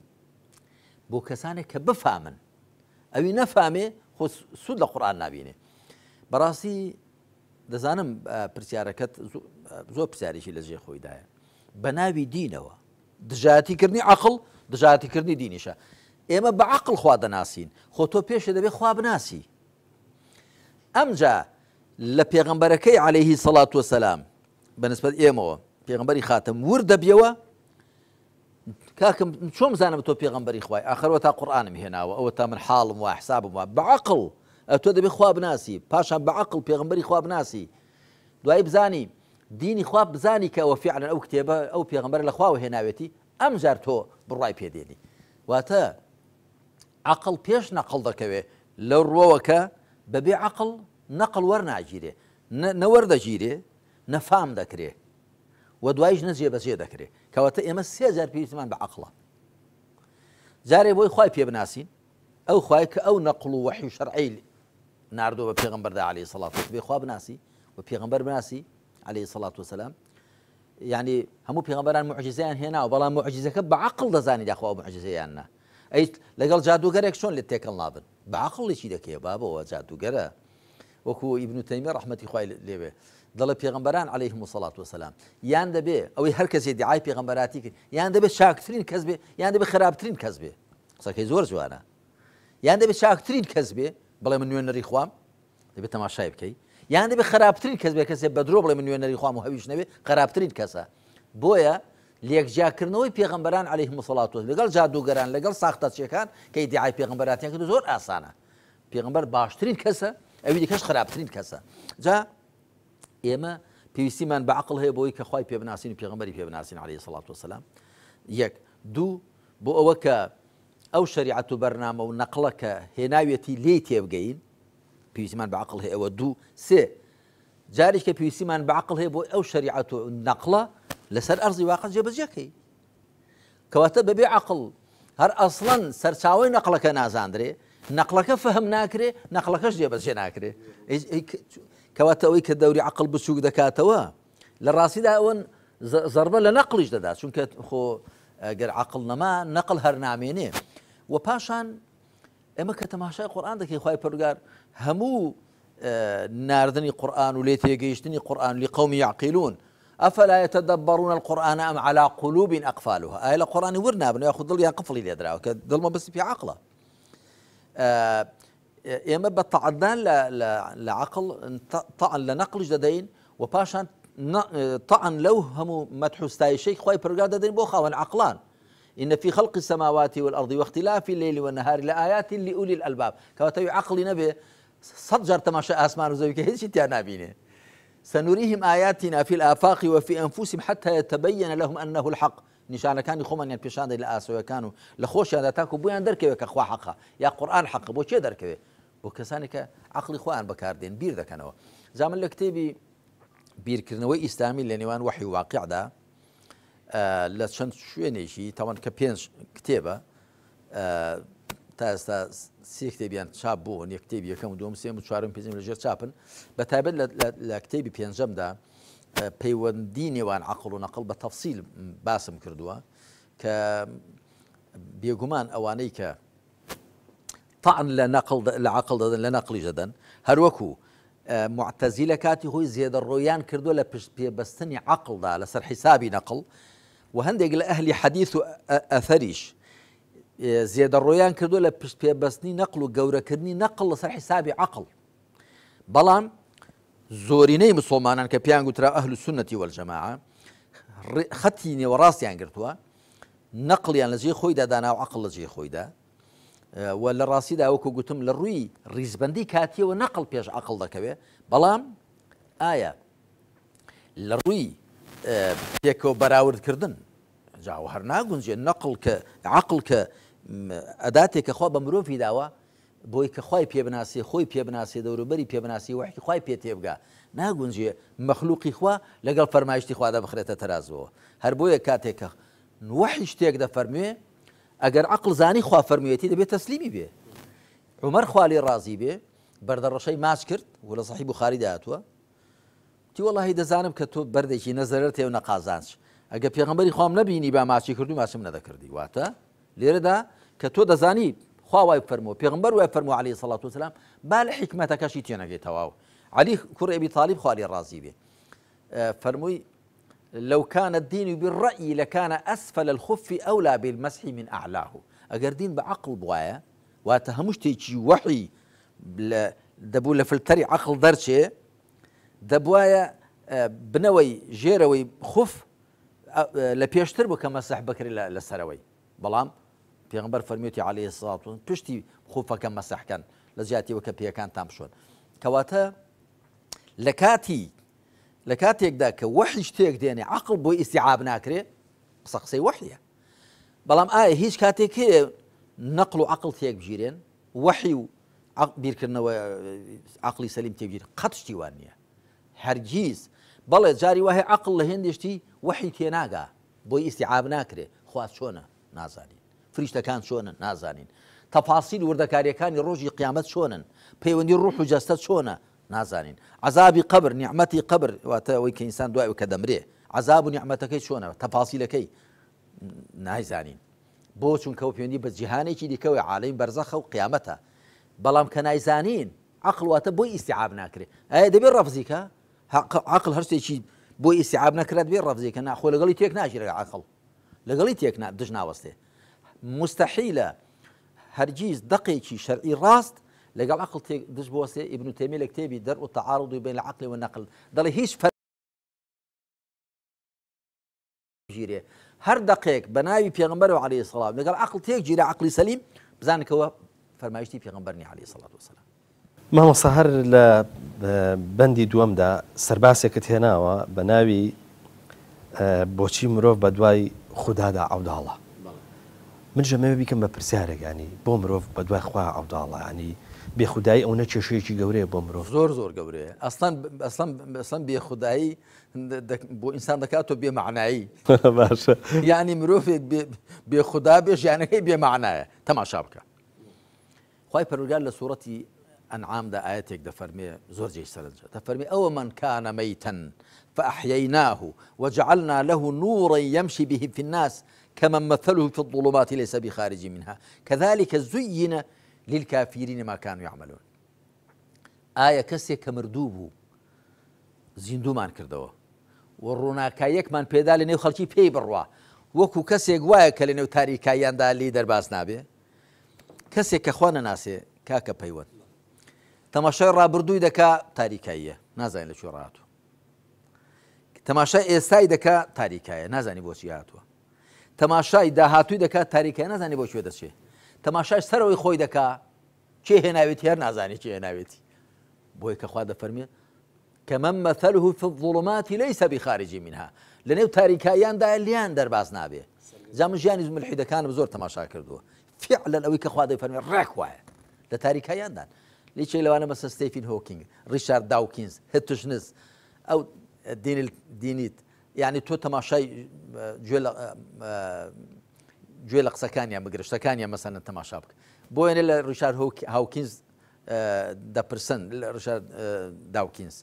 بۆ کەسانێک کە بفامن ئەوی نەفامێ خۆ سوود لە قورئان نابینێ بەڕاستی دەزانم پرسیارەکەت زۆر پرسیارێکی لە جێ خۆیدایە بە ناوی دینەوە دژایەتی کردنی عەقڵ دژایەتی کردنی دینیشە ئێمە بە عەقڵ خوا دەناسین خۆ تۆ پێشێ دەبێ خوا بناسی ئەمجا لە پێغەمبەرەکەی عەلەیهی سەڵات وەسەلام بە نسبەت ئێمەوە پێغەمبەری خاتەم ورد دەبیەوە کاکم چۆن بزانم تۆ پێغەمبەری خوای ئاخر وەتا قورئانم هێناوە ئەوە تا من حاڵم وا حسابم وا بە عەقڵ ئەتۆ دەبێ خوا بناسی پاشان بە عەقڵ پێغەمبەری خوا بناسی دوایی بزانی دینی خوا بزانی کە ئەوە فیعلەن ئەو کتێبە ئەو پێغەمبەرە لە خواوە هێناوێتی ئەمجار تۆ بڕوای پێ دێنی واتە عەقڵ پێش نەقڵ دەکەوێ لەو ڕوەوە کە بەبێ عەقڵ نەقڵ وەرناگیرێ نە وەردەگیرێ نە فام دەکرێ و دوایش نە جێبەجێ دەکرێ کەواتە ئێمە سێ جار پێویستمان بە عەقڵە جارێ بۆی خوای پێ بناسین ئەو خوای کە ئەو نەقڵ و وەحی و شەرعی ناردووە بە پێغەمبەردا عەلەیهی سەڵات وەسلام بێ خوا بناسی و پێغەمبەر بناسی عەلەیهی سەڵات وەسلام یعنی هەموو پێغەمبەران معجزەیان هێناوە بەڵام معجزەکە بە عەقڵ دەزانی داخوا ئەو معجزەیان نا ئەی لەگەڵ جادوگەرێک چۆن لێت تێکەڵ نابن بە عەقڵێکی دەکەی بابەوە جادوگەرە وەکو ئیبن تەیمیە ڕەحمەتی خوای لێبێ دەڵێ پێغەمبەران عەلەیهم الصلاة والسلام یان دەبێ ئەوەی هەر کەسێ دیعای پێغەمبەراتی کرد یان دەبێ چاکترین کەس بێ یان دەبێ خراپترین کەس بێ قسەکەی زۆر جوانە یان دەبێ چاکترین کەس بێ بڵێ من نوێنەری خوام دەبێت تەماشای بکەی یان دەبێ خراپترین کەس بێ کەسێ بە درۆ بڵێ من نوێنەری خوام و هەویش نەبێ خراپترین کەسە بۆیە لێکجیاکردنەوەی پێغەمبەران عەلەیهم الصلاة والسلام لەگەڵ جادووگەران لەگەڵ ساختەچیەکان کە ئیدعای پێغەمبەراتیان کرد زۆر ئاسانە پێغەمبەر باشترین کەسە ئەوی دیکەش خراپترین کەسە جا ئێمە پێویستیمان بە عەقڵ هەیە بۆی کە خوای پێ بناسین و پێغەمبەری پێ بناسین علیە سڵات وسلام یەک دوو بۆ ئەوە کە ئەو شەریعەت و بەرنامە و نەقڵە کە هێناویەتی لێی تێبگەین پێویستیمان بە عەقڵ هەیە ئەوە دوو سێ جاریش کە پێویستیمان بە عەقڵ هەیە بۆ ئەو شەریعەت و نەقڵە لەسەر ئەرزی واقع جێبەجێکەی کەواتە بەبێ عەقڵ هەر ئەسڵەن سەرچاوەی نەقڵەکە نازاندرێ، نەقڵەکە فەهم ناکرێ، نەقڵەکەش جێبەجێ ناکرێ. کەواتە ئەوەی کە دەوری عەقڵ بچووک دەکاتەوە لە ڕاستیدا ئەوەن زەربە لە نەقڵیش دەدا چونکە خۆ گەر عەقڵ نەما نەقڵ هەر نامێنێ و پاشان ئێمە کە تەماشای قورئان دەکەین خوای پەروەردگار هەموو ناردنی قورئان و لێ تێگەیشتنی قورئان لقوم یعقلون افلا یتدبرون القرآن ام علی قلوب اقفالها ئایا لە قورئانی ورد نابن یاخود دڵیان قفڵی لێدراوە کە دڵ مەبەستی پێ عەقڵە ئێمە بە تەعدان لە عەقڵ تەعن لە نەقڵیش دەدەین و پاشان تەعن لەو هەموو مەدح و ستایشەی خوای پەروەردگار دەدەین بۆ خاوەن عەقڵان ان فی خلق السماوات والارض واختلاف الليل والنهار لآیات لأولی الالباب کەواتە ئەوی عەقڵی نەبێ سەد جار تەماشای ئاسمان و زەوی کە هیچی تیا نابینێ سنريهم آیاتنا فی الآفاق وفی انفسهم حتى يتبين لهم انه الحق نیشانەکانی خۆمانیان پیشان دەین لە ئاسۆیەکان و لە خۆشیاندا تاکو بۆیان دەرکەوێت کە خوا حەقە یا قورئان حەقە بۆ کێ دەرکەوێت بۆ کەسانی کە عەقڵی خۆیان بەکاردێن بیر دەکەنەوە جا من لە کتێبی بیرکردنەوەی ئیسلامی لە نێوان وەحی و واقعدا لە چەند شوێنێکی تاوان کە پێنج کتێبە تا ئێستا سێ کتێبیان چاپ بوون یەک کتێبی یەکەم و دوم سێم و چوارم پێنجەم لەژێر چاپن بە تایبەت لە کتێبی پێنجەمدا پەیوەندی نێوان عقل و نەقل بە تەفسیل باسم کردووە کە بێگومان ئەوانەی کە طعن لە نەقل لە عقل دەدەن لە نەقلیش دەدەن هەروەکو موعتەزیلە کاتی خۆی زێدەڕۆیان کردووە لە پشت پێ بەستنی عەقڵدا لەسەر حیسابی نەقڵ و هەندێک لە ئەهلی حەدیث و ئەثەریش زێدەڕۆیان کردووە لە پشت پێ بەستنی نەقڵ و گەورەکردنی نەقڵ لەسەر حیسابی عەقڵ بەڵام زۆرینەی مسلمانان کە پێیان گوترا ئەهل سنەتی والجەماعە خەتی نێوەڕاستیان گرتووە نەقڵیان لە جێی خۆیدا دانا و عەقڵ لە جێی خۆیدا و لە ڕاستیدا وەکو گوتم لە ڕووی ڕیزبەندی کاتیەوە نەقڵ پێش عەقڵ دەکەوێ بەڵام ئایا لە ڕووی پێکەوە بەراوردکردن جاوە هەر ناگونجێ نەقڵ کە عقل کە ئەداتێک کە خوا بە مرۆڤی داوە بۆی کە خوای پێ بناسێ خۆی پێ بناسێ دەوروبەری پێ بناسی وەحی خوای پێ تێبگا ناگونجێ مەخلوقی خوا لەگەڵ فەرمایشتی خوادا بخرێتە تەرازوەوە هەر بۆیە کاتێک کە وەحی شتێک دەفەرموێ ئەگەر عەقڵ زانی خوا فەرموویەتی دەبێ تەسلیمی بێ. عومەر خوا لێی ڕازی بێ بەردەڕەشەی ماچ کرد و لە سەحیح بوخاریدا هاتووە وتی وەڵاهی دەزانم کە تۆ بەردێکی نە زەرەرت هەیە و نە قازانج ئەگەر پێغەمبەری خوام نەبینی با ماچی کردووی ماچم نەدەکردی واتە لێرەدا کە تۆ دەزانی خوا وای فەرمووە پێغەمبەر وای فەرمووە عەلەیهی سەڵات وسلام با لە حیکمەتەکەشی تێنەگەی تەواو عەلی کوڕی ئەبی تالیب خوا لێ ڕازی بێ فەرمووی لو کان الدین بالرأی لکان اسفل الخف اولی بالمسح من اعلاه ئەگەر دین بە عەقڵ بوایە واتە هەموو شتێکی وەحی دەبوو لە فلتەری عەقڵ دەرچێ دەبوایە بنەوەی ژێرەوەی خوف لە پێشتر بوو کە مەسح بکرێت لە سەرەوەی بەڵام پێغمبەر فەرمیوتی عەلەیهی الصلاة والسلام پشتی خوفەکە مەسح کەن لە جیاتیەوە کە پێیەکانتان بشۆن کەواتە لە کاتی لە کاتێکدا کە وەحی شتێک دێنێ عەقڵ بۆی ئیستیعاب ناکرێ قسە قسەی وەحیە بەڵام ئایا هیچ کاتێک هەیە نەقل و عەقڵ تێک بگیرێن وەحی و بیرکردنەوە عەقڵی سەلیم تێبگیر قەت شتی وان نییە هەرگیز بەڵێ جاری وایە عەقڵ لە هێندێشتی وەحی تێناگا بۆی ئیستیعاب ناکرێ خوا چۆنە نازانین فریشتەکان چۆنن؟ نازانین. تەفاسیل وردەکاریەکانی ڕۆژی قیامەت چۆنن؟ پەیوەندی ڕوح و جەستە چۆنە؟ نازانین. عەزابی قەبر، نیعمەتی قەبر، واتە ئەوەی کە ئینسان دوای ئەوەی کە دەمرێ، عەزاب و نیعمەتەکەی چۆنە؟ تەفاسیلەکەی نایزانین. بۆ؟ چونکە ئەو پەیوەندی بە جیهانێکی دیکەوەیە، عالەمی بەرزەخە و قیامەتە. بەڵام کە نایزانین، عەقڵ واتە بۆی ئیستیعاب ناکرێ. ئایا دەبێ ڕەفزی کا؟ عەقڵ هەر شتێکی بۆی ئیستیعاب نەکرا دەبێ ڕەفزی کە؟ نا، خۆ لەگەڵی تێک ناگیرێ عەقڵ. لەگەڵی تێک نا دژ ناوەستێ موستەحیلە هەرگیز دەقێکی شەرعی ڕاست لەگەڵ عەقڵ تێک دژ بوەستێ ئیبن تەیمیە لە کتێبی دەرء التعارض بین العقل والنقل دەڵێ هیچ گیرێ هەر دەقێک بە ناوی پێغەمبەرەوە عەلەیهی سەڵام لەگەڵ عەقڵ تێک گیرا عەقڵی سەلیم بزانن کەوە فەرمایشتی پێغەمبەر نیە عەلەیهی سەڵات وەسەلام. مامۆستا هەر لە بەندی دووەمدا سەرباسێکت هێناوە بە ناوی بۆچی مرۆڤ بە دوای خودادا عەوداڵە؟ من ژەمەوێ بیکەم بە پرسیارێک ینی بۆ مرۆڤ بە دوای خوا عەوداڵە ینی بێخودایی ئەوەنە کێشەیەکی گەورەیە بۆ مرۆڤ؟ زۆر زۆر گەورەیە ئەسڵەن ئەسڵەن ئەسڵەن بێخودایی بۆ ئینسان دەکات و بێ مەعنایی باشە یعنی مرۆڤێک بێ خودا بێ ژیانەکەی بێ مەعنایە تەماشا بکە خوای پەروەردگار لە سوڕەتی ئەنعامدا ئایەتێک دەفەرمێ زۆر جێی سەرنجە دەفەرمێ ئەومن کان مەیتا فأحییناه وجعلنا له نورا يمشي به في الناس كمن مثله في الظلمات ليس بخارج منها كذلك زين للكافرين ما كانوا يعملون ئایا کەسێک کە مردوو بوو زیندوومان کردەوە و ڕووناکاییەکمان پێدا لە نێو خەڵکی پێی بڕوا وەکو کەسێک وایە کە لە نێو تاریکاییاندا لێی دەرباز نابێ کەسێک کە خوا نەناسێ کاکە پەیوەند تەماشای ڕابردووی دەکا تاریکاییە نازانێت لە کوێ ڕاتوە تەماشای ئێستای دەکا تاریکایە نازانی بۆچی هاتووە تەماشای داهاتووی دەکات تاریکای نازانی بۆ کوێ دەچێ تەماشای سەرەوەی خۆی دەکا کێ هێناوێتی هەر نازانێ کێ هێناوێتی بۆیە کە خوا دەفەرمێ كمن مثله في الظلمات ليس بخارج منها لەنێو تاریکاییاندا لیان دەرباز نابێ جا من ژیانی ملحیدەکانم زۆر تەماشا کردووە فعلا ئەوەی کە خوا دەیفەرمێ ڕێک وایە لە تاریکاییاندان لێکێک لەوانە مەسە ستیفین هۆکینگ ڕیشارد داوکینز هتشنز ئەو دینل دینیت یعنی تۆ تەماشای گوێ لە گوێ لە قسەکانیان بگرە شتەکانیان مەسەلەن تەماشا بکە بۆیە لە ڕیشارد هاوکینز دەپرسن لە ڕیشارد داوکینز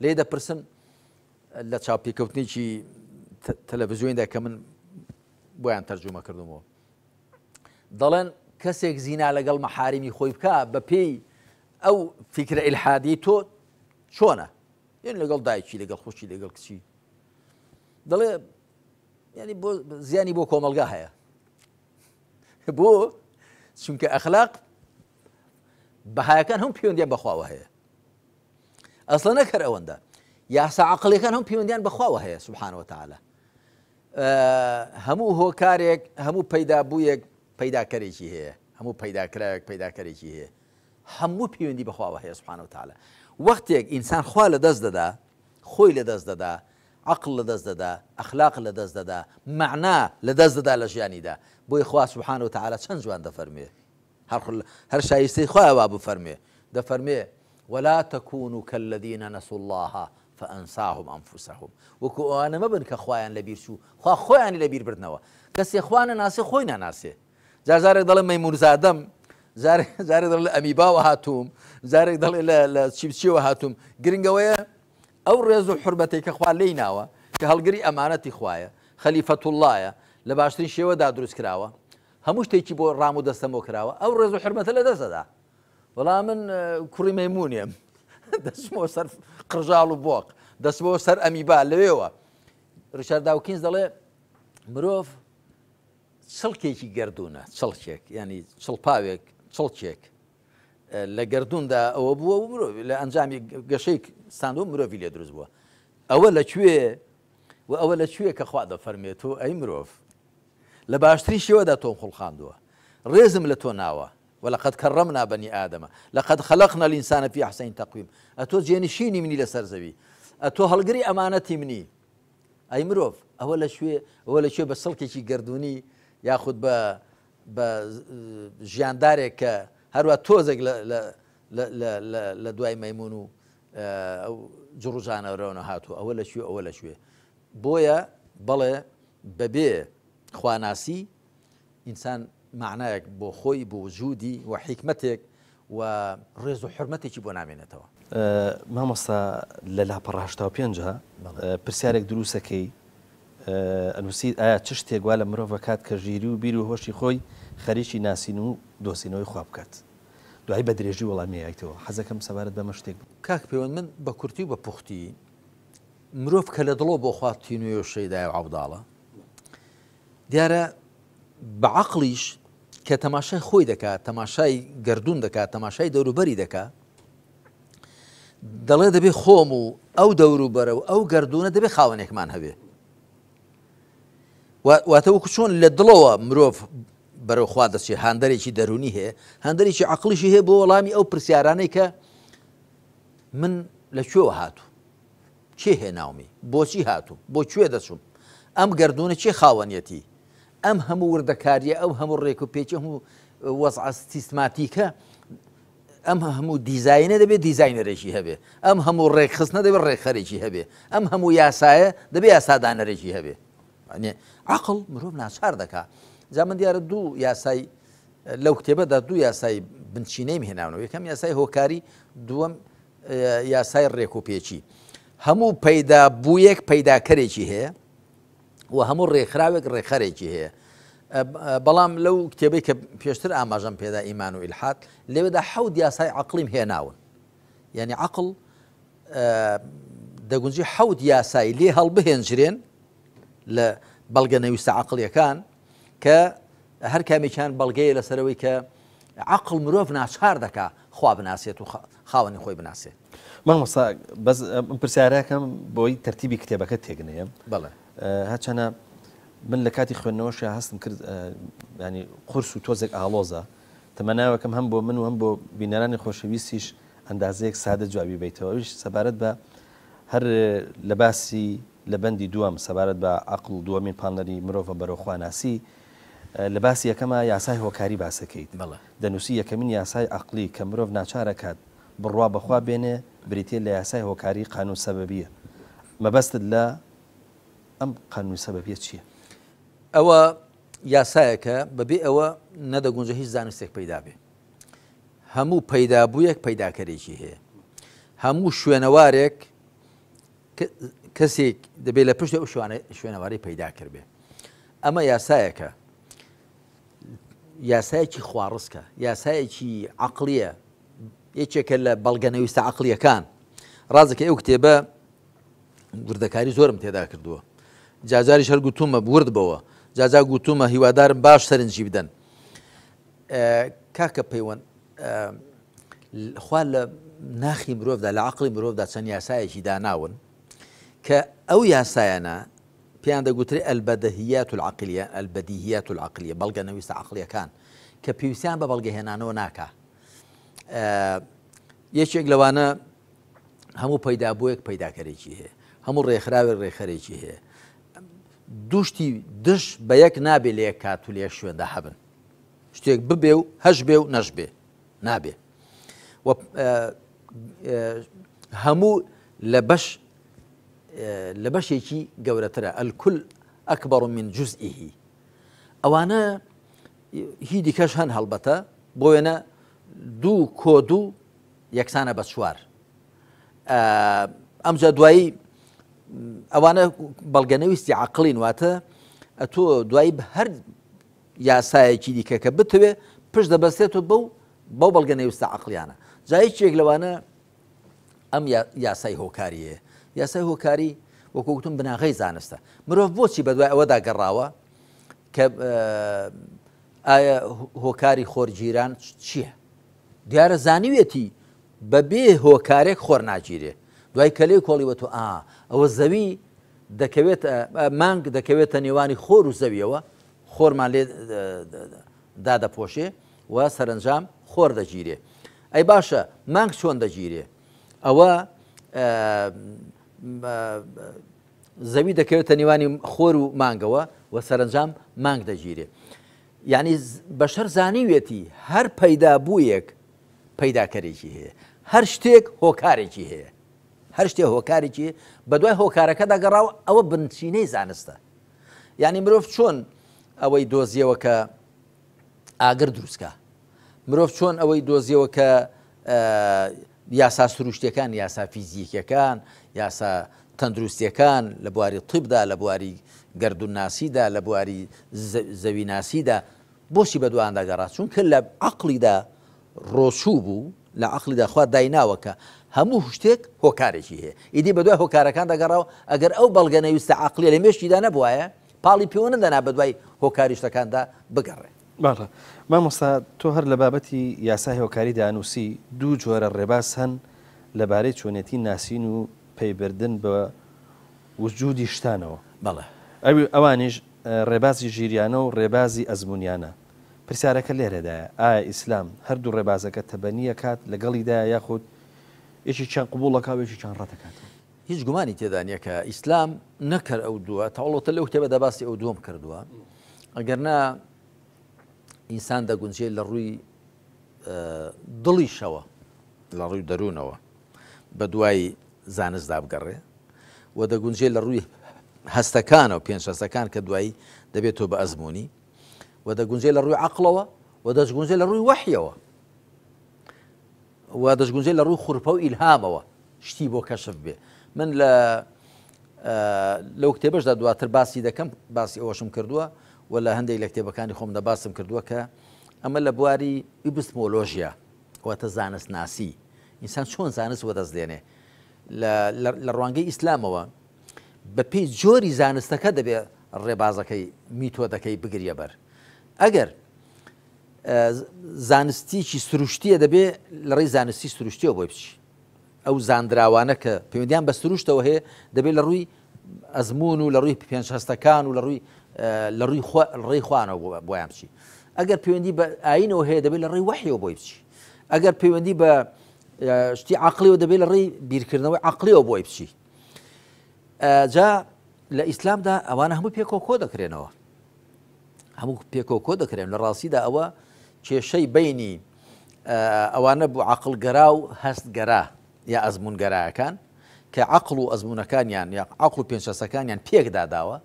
لێ دەپرسن لە چاوپێکەوتنێکی تەلەڤزیۆندا کە من بۆیان تەرجومە کردمەوە دەڵێن کەسێک زینا لەگەڵ مەحاریمی خۆی بکە بە پێی ئەو فیکرە ئیلحادی تۆ چۆنە یان لەگەڵ دایکی لەگەڵ خوشکی لەگەڵ کچی دەڵێ ینی بۆ زیانی بۆ کۆمەلگا هەیە بۆ چونکە ئەخلاق بەهایەکان هەم پەیوەندیان بەخواوە هەیە ئەسڵە نەکەر ئەوەندە یاسا عقلەکان هەم پەیوەندیان بەخواوە هەیە سبحانەوە تعالی هەموو هۆکارێک هەموو پەیدابوویەک پەیداکەرێکی هەیە هەموو پەیداکراوێک پەیداکەرێکی هەیە هەموو پەیوەندی بەخواوە هەیە سبحانە وتعالی وەختێک ئینسان خوا لەدەست دەدا خۆی لەدەست دەدا عەقڵ لەدەست دەدا ئەخلاق لەدەست دەدا مەعنا لەدەست دەدا لە ژیانیدا بۆیە خوا سبحانە وتعالی چەند جوان دەفەرموێ هەر هەر شایستەی خوایە وا بفەرموێ دەفەرموێ ولا تكونوا كالذين نسوا الله فأنساهم أنفسهم وەکو ئەوانە مەبن کە خوایان لەبیر چوو خوا خۆیانی لەبیر بردنەوە کەسێ خوا نەناسێ خۆی ناناسێ جار جارێک دەڵێ مەیمونزادەم جارێک جارێک دەڵێ لە ئەمیباوە هاتووم جارێک دەڵێ لە لە چیبچیەوە هاتووم گرنگەوەیە ئەو ڕێز و حورمەتەی کە خوا لێی ناوە کە هەڵگری ئەمانەتی خوایە خەلیفەتوڵڵایە لە باشترین شێوەدا دروست کراوە هەموو شتێکی بۆ ڕام و دەستەمۆ کراوە ئەو ڕێز و حورمەتە لە دەست دەدا وەڵا من کوڕی مەیمونێم دەچمەوە سەر قڕژاڵ و بۆق دەچمەوە سەر ئەمیبا لەوێوە ڕیچارد داوکینز دەڵێ مرۆڤ چڵکێکی گەردوونە، چڵکێک یانی چڵپاوێک، چڵکێک لە گەردووندا ئەوە بووە و مرۆڤ لە ئەنجامی گەشەی ستاندووە مرۆڤی لێ دروست بووە. ئەوە لە کوێ و ئەوە لە کوێ کە خوا دەفەرمێت تۆ ئەی مرۆڤ لە باشترین شێوەدا تۆم خوڵقاندووە، ڕێزم لە تۆ ناوە، ولقد کرمنا بنی آدم لقد خلقنا الانسان فی احسن تقویم، ئەتۆ جێنشینی منی لەسەر زەوی، ئەتۆ هەڵگری ئەمانەتی منی، ئەی مرۆڤ ئەوە لە کوێ ئەوە لە کوێ بە سڵکێکی گەردوونی یاخود بە بە ژیاندارێک کە هەروە تۆزێک لە دوای مەمون و ئەو جڕوجانەوەرەوە هاتوو ئەوە لە کوێ ئەوە لە کوێ بۆیە بەڵێ بەبێ خواناسی ئینسان مەعنایەک بۆ خۆی، بۆ وجودی و حیکمەتێک و ڕێز و حورمەتێکی بۆ نامێنێتەوە. مامۆستا لە لاپەڕە 85 پرسیارێک دروستەکەی ئەنووسیت ئایا چ شتێک وا لە مرۆڤ ئەکات کە ژیری و بیر و هۆشی خۆی خەریکی ناسین و دۆزینەوەی خوا بکات؟ دوایی بە درێژی وەڵامی ئەیتەوە. حەزەکەم سەبارەت بەمە شتێک. کاک پەیوەند من بە کورتی و بە پوختی مرۆڤ کە لە دڵەوە بۆ خوا تینوویە و شەیدایە و عەوداڵە دیارە بە عەقڵیش کە تەماشای خۆی دەکا، تەماشای گەردوون دەکا، تەماشای دەوروبەری دەکا، دەڵێ دەبێ خۆم و ئەو دەوروبەرە و ئەو گەردوونە دەبێ خاوەنێکمان هەبێ. واتە وەکو چۆن لە دڵەوە مرۆڤ بەرەو خوا دەچێت هاندەرێکی دەرونی هەیە هاندەرێکی عقلیشی هەیە بۆ وەڵامی ئەو پرسیارانەی کە من لە کوێوە هاتوو؟ کێ هێناومی؟ بۆچی هاتووم؟ بۆ کوێ دەچم؟ ئەم گەردوونە کێ خاوەنیەتی؟ ئەم هەموو وردەکارییە، ئەو هەموو ڕێکوپێکی، هەموو وەزعە سیستماتیکە، ئەم هەموو دیزاینە دەبێت دیزاینەرێکی هەبێ، ئەم هەموو ڕێکخستنە دەبێت ڕێکخەرێکی هەبێ، ئەم هەموو یاسایە دەبێ یاسادانەرێکی هەبێ. عەقڵ مرۆڤ ناچار دەکا. جا من دیارە دوو یاسای لەو کتێبەدا دوو یاسای بنچینەیم هێناونەوە، یەکەم یاسای هۆکاری، دووەم یاسای ڕێکوپێکی. هەموو پەیدا بوویەک پەیداکەرێکی هەیە و هەموو ڕێکخراوێک ڕێکخەرێکی هەیە. بەڵام لەو کتێبەی کە پێشتر ئاماژەم پێدا ئیمان و ئیلحاد، لەوێدا حەوت یاسای عەقڵیم هێناون. یعنی عەقڵ دەگونجی حەوت یاسای لێ هەڵبهێنجرێن لە بەڵگە نەویستە عەقڵیەکان کە هەر کامێکیان بەڵگەیە لەسەرەوەی کە عەقڵ مرۆڤ ناچار دەکا خوا بناسێت و خاوەنی خۆی بناسێت. مامۆستا بەس ئەم پرسیارەکەم بۆی تەرتیبی کتێبەکە تێکنەیەم. بەڵێ. هەرچەنە من لە کاتی خوێندنەوەشیا هەستم کرد ینی قورس و تۆزێک ئاڵۆزە تەمەناوەکەم هەم بۆ من و هەم بۆ بینەرانی خۆشەویستیش ئەندازەیەک سادە جوابی بەیتەوە ئەویش سەبارەت بە هەر لە باسی لە بەندی دووەم سەبارەت بە عەقڵ دووەمین پاڵنەری مرۆڤە بەرەو خواناسی لە باسی یەکەما یاسای هۆکاری باسەکەیت بەڵێ. دەنووسی یەکەمین یاسای عەقڵی کە مرۆڤ ناچارەکات بڕوا بە خوا بێنێ بریتیە لە یاسای هۆکاری قانون سەبەبیە مەبەستت لە ئەم قانون سەبەبیە چیە؟ ئەوە یاسایەکە بەبێ ئەوە نەدەگونجێ هیچ زانستێک پەیدا بێ. هەموو پەیدابوویەک پەیداکەرێکی هەیە. هەموو شوێنەوارێک کەسێک دەبێت لە پشتی ئەو شوێنەوارەی پەیدا کردبێ. ئەمە یاسایەکە، یاسایەکی خواڕسکە، یاسایەکی عەقڵییە، یەکێکە لە بەڵگەنەویستە عەقڵییەکان. ڕازەکە ئەو کتێبە وردەکاری زۆرم تێدا کردووە. جاجاریش هەر گوتوومە ورد بەوە، جاجا گوتوومە هیوادارم باش سەرنجی بدەن. کاکە پەیوەند خوا لە ناخی مرۆڤدا لە عقلی مرۆڤدا چەند یاسایەکی داناون کە ئەو یاسایانە پێیان دەگوترێ البدهیات العقلیە البدیهیات العقلیە بەڵگە نەویستە عقلیەکان کە پێویستیان بە بەڵگەهێنانەوە ناکا یەکێک لەوانە هەموو پەیدابوویەک پەیداکەرێکی هەیە هەموو ڕێکخراوێک ڕێکخەرێکی هەیە دوشتی دش بە یەک نابێ لە یەک کات و لە یەک شوێندا هەبن شتێک ببێ و هەش بێ و نەش بێ نابێ و هەموو لە بەش لە بەشێکی گەورەترە الکل ئەکبەر من جزئه ئەوانە هی دیکەش هەن هەڵبەتە بۆ وێنە دوو کۆ دوو یەکسانە بە چوار ئەمجا دوایی ئەوانە بەڵگەنەویستی عقلین واتە ئەتۆ دوایی هەر یاسایەکی دیکە کە بتەوێ پشت دەبەستێتەوە بەو بەو بەڵگە نەویستە عەقڵیانە. جا یەکێک لەوانە ئەم یاسای هۆکاریەیە. یاسای هۆکاری وەکو گوتم بناغەی زانستە. مرۆڤ بۆچی بەدوای ئەوەدا گەڕاوە کە ئایا هۆکاری خۆرگیران چییە؟ دیارە زانیویەتی بەبێ هۆکارێک خۆر ناگیرێ. دوای کە لێی کۆڵیوەتەوە ئا ئەوە زەوی دەکەوێت مانگ دەکەوێتە نێوانی خۆر و زەویەوە خۆرمان لێ دادەپۆشێ و سەرەنجام خۆر دەگیرێ. ئەی باشە مانگ چۆن دەگیرێ؟ ئەوە زەوی دەکەوێتە نێوانی خۆر و مانگەوە و سەرەنجام مانگ دەگیرێ. یعنی بەشەر زانیوێتی هەر پەیدا بوویەک پەیداکەرێکی هەیە، هەر شتێک هۆکارێکی هەیە، هەر شتێ هۆکارێکی بەدوای هۆکارەکەدا گەڕاوە، ئەوە بنچینەی زانستە. یانی مرۆڤ چۆن ئەوەی دۆزیەوە کە ئاگر دروستکە مرۆڤ چۆن ئەوەی دۆزیەوە کە یاسا سروشتەکان یاسا فیزیکیەکان یاسا تەندروستیەکان لە بواری طبدا لە بواری گردونناسیدا لە بواری زەویناسیدا بۆچی بەدوایاندا گەڕا؟ چونکە لە عەقڵیدا ڕۆچوو بوو، لە عەقڵیدا خوا دایناوە کە هەموو شتێک هۆکارێکی هەیە. ئیدی بەدوای هۆکارەکاندا گەڕاوە، ئەگەر ئەو بەڵگەنەویستە عەقڵیە لە مێشکیدا نەبوایە، پاڵی پێوە نەدەنا بەدوای هۆکاری شتەکاندا بگەڕێ. بەڵێ. مامۆستا تۆ هەر لە بابەتی یاسای هۆکاریدا نووسی، دوو جۆرە ڕێباز هەن لەبارەی چۆنێتی ناسین و پەیبردن بە وجودی شتانەوە. بەڵێ. ئەوانیش ڕێبازی ژیریانە و ڕێبازی ئەزموونیانە. پرسیارەکە لێرەدایە، ئایا ئیسلام هەردوو ڕێبازەکە تەبەنی ئەکات، لەگەڵیدایە یاخود یەکێکیان قبوڵ ئەکا و یەکێکیان ڕەت ئەکاتەوە. هیچ گومانی تێدا نییە کە ئیسلام نەک هەر ئەو دووە، تەواوەتە لەو کتێبەدا باسی ئەو دووەم کردووە، ئەگەر نا ئینسان دەگونجێ لە ڕووی دڵیشەوە لە ڕووی دەروونەوە بە دوای زانستدا بگەڕێ و دەگونجێ لە ڕووی هەستەکانەوە پێنج هەستەکان کە دوایی دەبێت تۆ بە ئەزمموی و دەگونجێ لە ڕووی عقلەوە و دەشگونجێ لە ڕووی وەحیەوە و دەشگونجێ لە ڕووی خورپە و ئیلهامەوە شتی بۆ کەشف بێ من لە لەو کتێبەشدا دواتر باسی دەکەم باسی ئەوەشم کردووە و لە هەندێک لە کتێبەکانی خۆمدا باسم کردووە کە ئەمە لە بواری ئیبستمۆلۆژیا واتە زانست ناسی ئینسان چۆن زانست وەدەست دێنێ لە ڕوانگەی ئیسلامەوە بەپێی جۆری زانستەکە دەبێ ڕێبازەکەی میتۆدەکەی بگریە بەر ئەگەر زانستیکی سروشتیە دەبێ لە ڕێی زانستی سروشتیەوە بۆی بچی ئەو زاندراوانە کە پەیوەندیان بە سروشتەوە هەیە دەبێت لە ڕووی ئەزمون و لە ڕووی پێنج هەستەکان و لە ڕووی لە ڕووی ڕێی خوانەوە بۆیان بچی ئەگەر پەیوەندی بە ئاینەوە هەیە دەبێت لە ڕێی وەحیەوە بۆی بچی ئەگەر پەیوەندی بە شتی عقلیەوە دەبێت لە ڕێی بیرکردنەوەی عقلیەوە بۆی بچی جا لە ئیسلامدا ئەوانە هەموو پێکەوە کۆ دەکرێنەوە هەموو پێکەوە کۆ دەکرێن لە ڕاستیدا ئەوە کێشەی بینی ئەوانە بوو عقلگەرا و هەستگەرا یا ئەزمونگەراکان کە عقل و ئەزمونەکانیان یا عقل و پێنجەسەکانیان پێکداداوە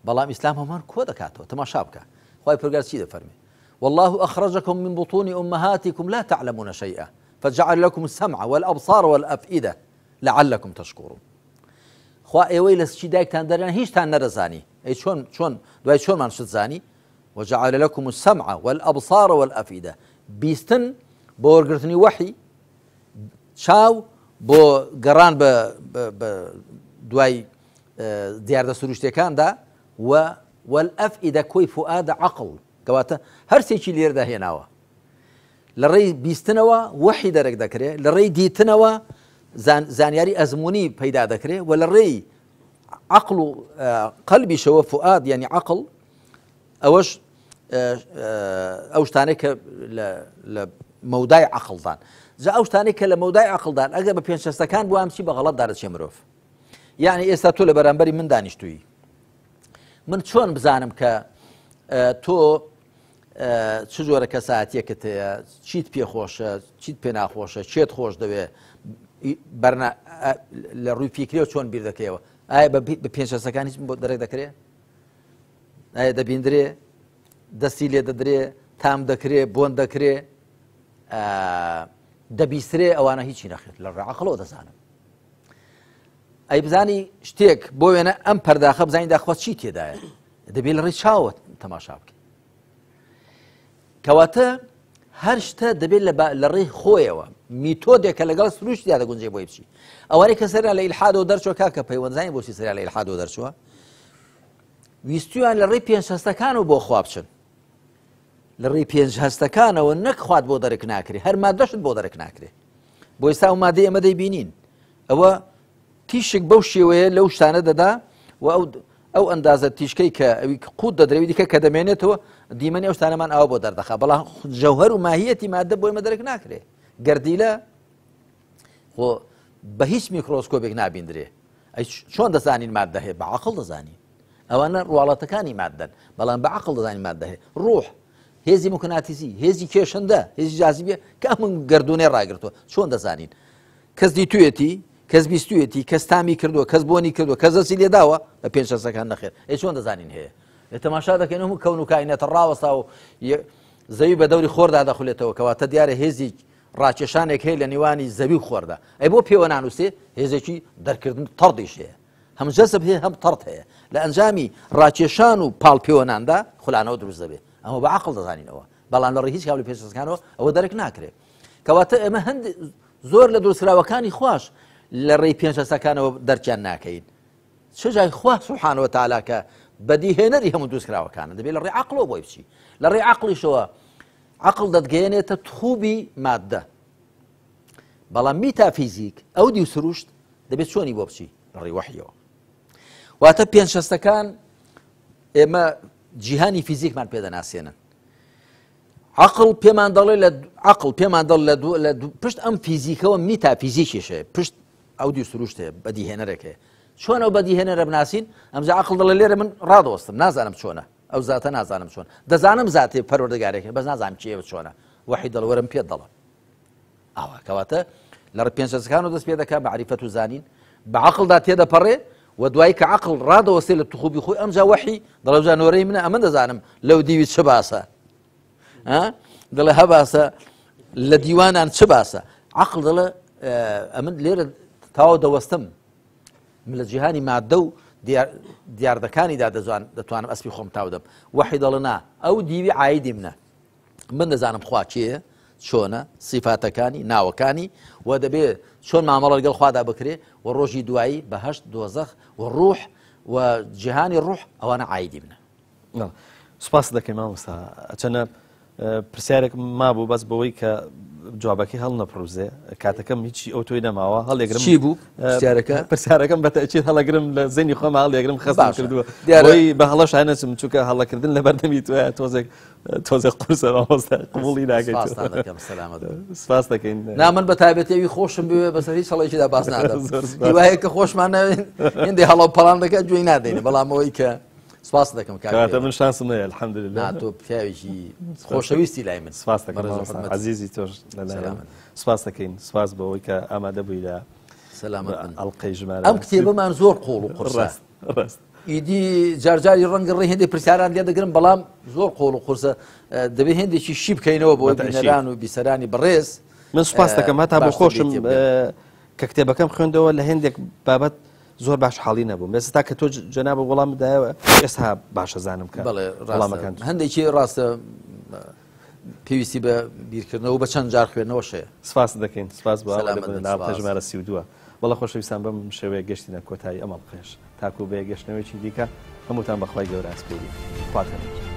بەڵام ئیسلام هەمان کۆ دەکاتەوە تەماشا بکە خوای پەروەردگار چی دەفەرمێ والله أخرجكم من بطون أمهاتكم لا تعلمون شيئا فجعل لكم السمع والأبصار والأفئدة لعلكم تشكرون خوا ئێوەی لە سکی دایکتان دەرێن هیچتان نەدەزانی ئەی چۆن چۆن دوای چۆنمان شت زانی وجعل لكم السمع والأبصار والأفئدة بیستن بۆ وەرگرتنی وەحی چاو بۆ گەڕان بە دوای دیاردە سروشتەکاندا و والأفئدە کۆی فؤاد عقل کەواتە هەرسێکی لێردا هێناوە لە ڕێی بیستنەوە وەحی دەرک دەکرێ، لە ڕێی دیتنەوە زانیاری ئەزموونی پەیدا دەکرێ و لە ڕێی عەقڵ و قەلبیشەوە فوئاد یعنی عەقڵ ئەوەش ئەو شتانەی کە لە مەودای عەقڵدان جا ئەو شتانەی کە لە مەودای عەقڵدان ئەگەر بە پێنج هەستەکان بوو ئەم چی بە غەڵەت دادەچێ مرۆڤ یعنی ئێستا تۆ لە بەرامبەری من دانیشتووی من چۆن بزانم کە تۆ چ جۆرە کەسایەتیەکت هەیە چیت پێ خۆشە چیت پێ ناخۆشە چێت خۆش دەوێ بەرنا لە ڕووی فیکرەوە چۆن بیر دەکەیەوە ئایا بە پێنجەسەکان هیچ بۆ دەرێک دەکرێ ئایا دەبیندرێ دەستی لێ دەدرێ تام دەکرێ بۆن دەکرێ دەبیسترێ ئەوانە هیچی نەخێت لە ڕێ عقلەوە دەزانم ئەی بزانی شتێک بۆ وێنە ئەم پەرداخە بزانین داخوا چی تێدایە دەبێت لە ڕێی چاوە تەماشا بکەین کەواتە هەر شتە دەبێت لە ڕێی خۆیەوە میتۆدێکە لەگەڵ سروشتیا دەگونجێ بۆی بچی ئەوانەی کە سەریان لە ئیلحادەوە دەرچوە کاکە پەیوەندزانی بۆچی سەریان لە ئیلحادەوە دەرچووە ویستویان لە ڕێی پێنج هەستەکانەوە بۆ خوا بچن لە ڕێی پێنج هەستەکانەوە نەک خوات بۆ دەرک ناکرێ هەر مادەشت بۆ دەرک ناکرێ بۆ ئێستا ئەو مادەی ئەمە دەیبینین ئەوە تیشک بەو شێوەیە لەو شتانە دەدا و ئەو ئەو ئەندازە تیشکەی کە ئەوی قوت دەدرێوی دیکە کە دەمێنێتەوە دیمەنی ئەو شتانەمان ئاوا بۆ دەردەخا بەڵام جەوهەر و ماهیەتی مادە بۆ ئێمە دەرک ناکرێ گەردیلە خۆ بە هیچ میکرۆسکۆبێک نابیندرێ ئەی چۆن دەزانین مادە هەیە بە عقل دەزانین ئەوانە ڕواڵەتەکانی مادەن بەڵام بە عقل دەزانین مادە هەیە ڕوح هێزی مکناتیسی هێزی کێشندە هێزی جازیبیە کە ئەمن گردونێ ڕاگرتووە چۆن دەزانین کەس دیتویەتی، کەس بیستویەتی، کەس تامی کردووە، کەس بۆنی کردووە، کەس دەستی لێداوە؟ بە پێنج هەستەکان نەخێر. ئەی چۆن دەزانین هەیە؟ ئێ تەماشا دەکەین هەموو کەون و کائیناتە ڕاوەستا و زەوی بە دەوری خۆردا دەخولێتەوە کەواتە دیارە هێزی ڕاکێشانێک هەیە لە نێوانی زەوی و خۆردا. ئەی بۆ پێوە نانووسێ؟ هێزێکی دەرکردن تەڕدیش هەیە. هەم جەزب هەیە هەم تەڕد هەیە. لە ئەنجامی ڕاکێشان و پاڵ پێوەناندا خولانەوە دروست دەبێت. ئەمە بە عەقڵ دەزانینەوە. بەڵام لە ڕێی هیچ کام لە پێشەکانەوە ئەوە دەرک ناکرێت. کەواتە ئێمە هەند زۆر لە دروستکراوەکانی خواش لە ڕێی پێنج هەستەکانەوە دەرکیان ناکەین چ جای خوا سبحانە وتعالی کە بەدیهێنەری هەموو دروستکراوەکانە دەبێت لە ڕێی عەقڵەوە بۆی بچی لە ڕێی عەقڵیشەوە عەقڵ دەتگەیەنێتە تخوبی مادە بەڵام میتافیزیک ئەو دیو سروشت دەبێت چۆنی بۆ بچی لە ڕێی وەحیەوە واتە پێنج هەستەکان ئێمە جیهانی فیزیکمان پێدەناسێنن. عەقڵ پێمان دەڵێ لە عەقڵ پێمان دەڵ لە دوو لە پشت ئەم فیزیکەوە میتا فیزیکیش هەیە پشت ئەو دوو سروشت هەیە بەدیهێنەرێک هەیە چۆن ئەو بەدیهێنەرە بناسین ئەمجا عەقڵ دەڵێ لێرە من ڕادەوەستم نازانم چۆنە ئەو زاتە نازانم چۆن دەزانم زاتێ پەروەردگارێک بەس نازانم کێ و چۆنە وەحی دەڵێ وەرم پێت دەڵێم ئاوا کەواتە لە پێنجەکان و دەست پێ دەکات مەعریفەت و زانین بە عقلدا تێدەپەڕێ و دوایی کە عقل ڕادەوەستێ لە تخوبی خۆی ئەمجا وەحی دەڵێ نۆرەی منە ئەمە دەزانم لەو دیوی چ باسە دەڵێ هەباسە لە دیوانان چ باسە عقل دەڵێ ئەمن لێرە تاو دەوەستم من لە جیهانی مادە و دیاردەکانیدا دەزان دەتوانم ئەسپی خۆم تاودەم وەحی دەڵێ نا ئەو دیوی عیدی منە من دەزانم خوا کێیە، چۆنە، سیفاتەکانی، ناوەکانی و دەبێ چۆن مامەڵە لەگەڵ خوادا بکرێ و ڕۆژی دوایی بەهەشت، دۆزەخ و ڕوح و جیهانی ڕوح ئەوانە عایدی منە. سوپاست دەکەین مامۆستا. چەنە پرسیارێک مابوو بەس بەوەی کە جوابەکەی هەڵنەپڕوزێ کاتەکەم هیچی ئەو تۆی نەماوە هەڵێگرم چی بوو پرسیارەکە پرسیارەکەم بە تەئکید هەڵەگرم لە زەینی خۆم هەڵێگرم خەستم کردووە دیارەی بە هەڵەش نەچم چونکە هەڵەکردن لە بەردەمی تۆیە تۆزێک تۆزێک قورسە مامۆستا قبوڵی ناکەیت. سپاستان دەکەم سەلامەت بن. سپاس دەکەین. نا من بە تایبەتی ئەوی خۆشم بوێ بەسەر هیچ هەڵەیەکیدا باس نادەم. هیوایە کە خۆشمان ناوێن هێندێ هەڵە و پەڵان دەکات گوێی نادەین بەڵام ئەوەی کە سپاس دەکەم کاک کەواتە من شانسم هەیە الحمدلله. نا تۆ پیاوێکی خۆشەویستی لای من. سپاس دەکەم مامۆستا عەزیزی تۆش لەلایەن سپاس دەکەین سپاس بۆ ئەوەی کە ئامادە بووی لە سەلامەت بن. ئەڵقەی ژمارە ئەم کتێبەمان زۆر قوڵ و قورسە. ڕاست. ئیدی جارجاری ڕەنگە ڕێ هێندێک پرسیاران لێ دەگرم بەڵام زۆر قۆڵ و قورسە دەبێ هێندێکی شی بکەینەوە بۆ بینەران و بیسەرانی بەڕێز من سوپاس دەکەم هەتا بۆ خۆشم کە کتێبەکەم خوێندەوە لە هێندێک بابەت زۆر باش حاڵی نەبووم ئێستا کە تۆ جەنابە وەڵام بدایەوە ئێستا باشە زانم کە بەڵێ وەڵامەکان هەندێکی ڕاستە پێویستی بە بیرکردنەوە بە چەند جار خوێندنەوەش هەیە. سپاست دەکەین سپاس بۆ ئامادەبوونت لە ئەڵقەی ژمارە 32. بەڵێ خۆشەویستان بەم شێوەیە گەشتینە کۆتایی ئەم ئەڵقەیەش. تاکوو بە یەکگەشتنەوەیەکی دیکە هەمووتان بە خوای گەورە ئەسپێرین. خواتان لەگەڵ.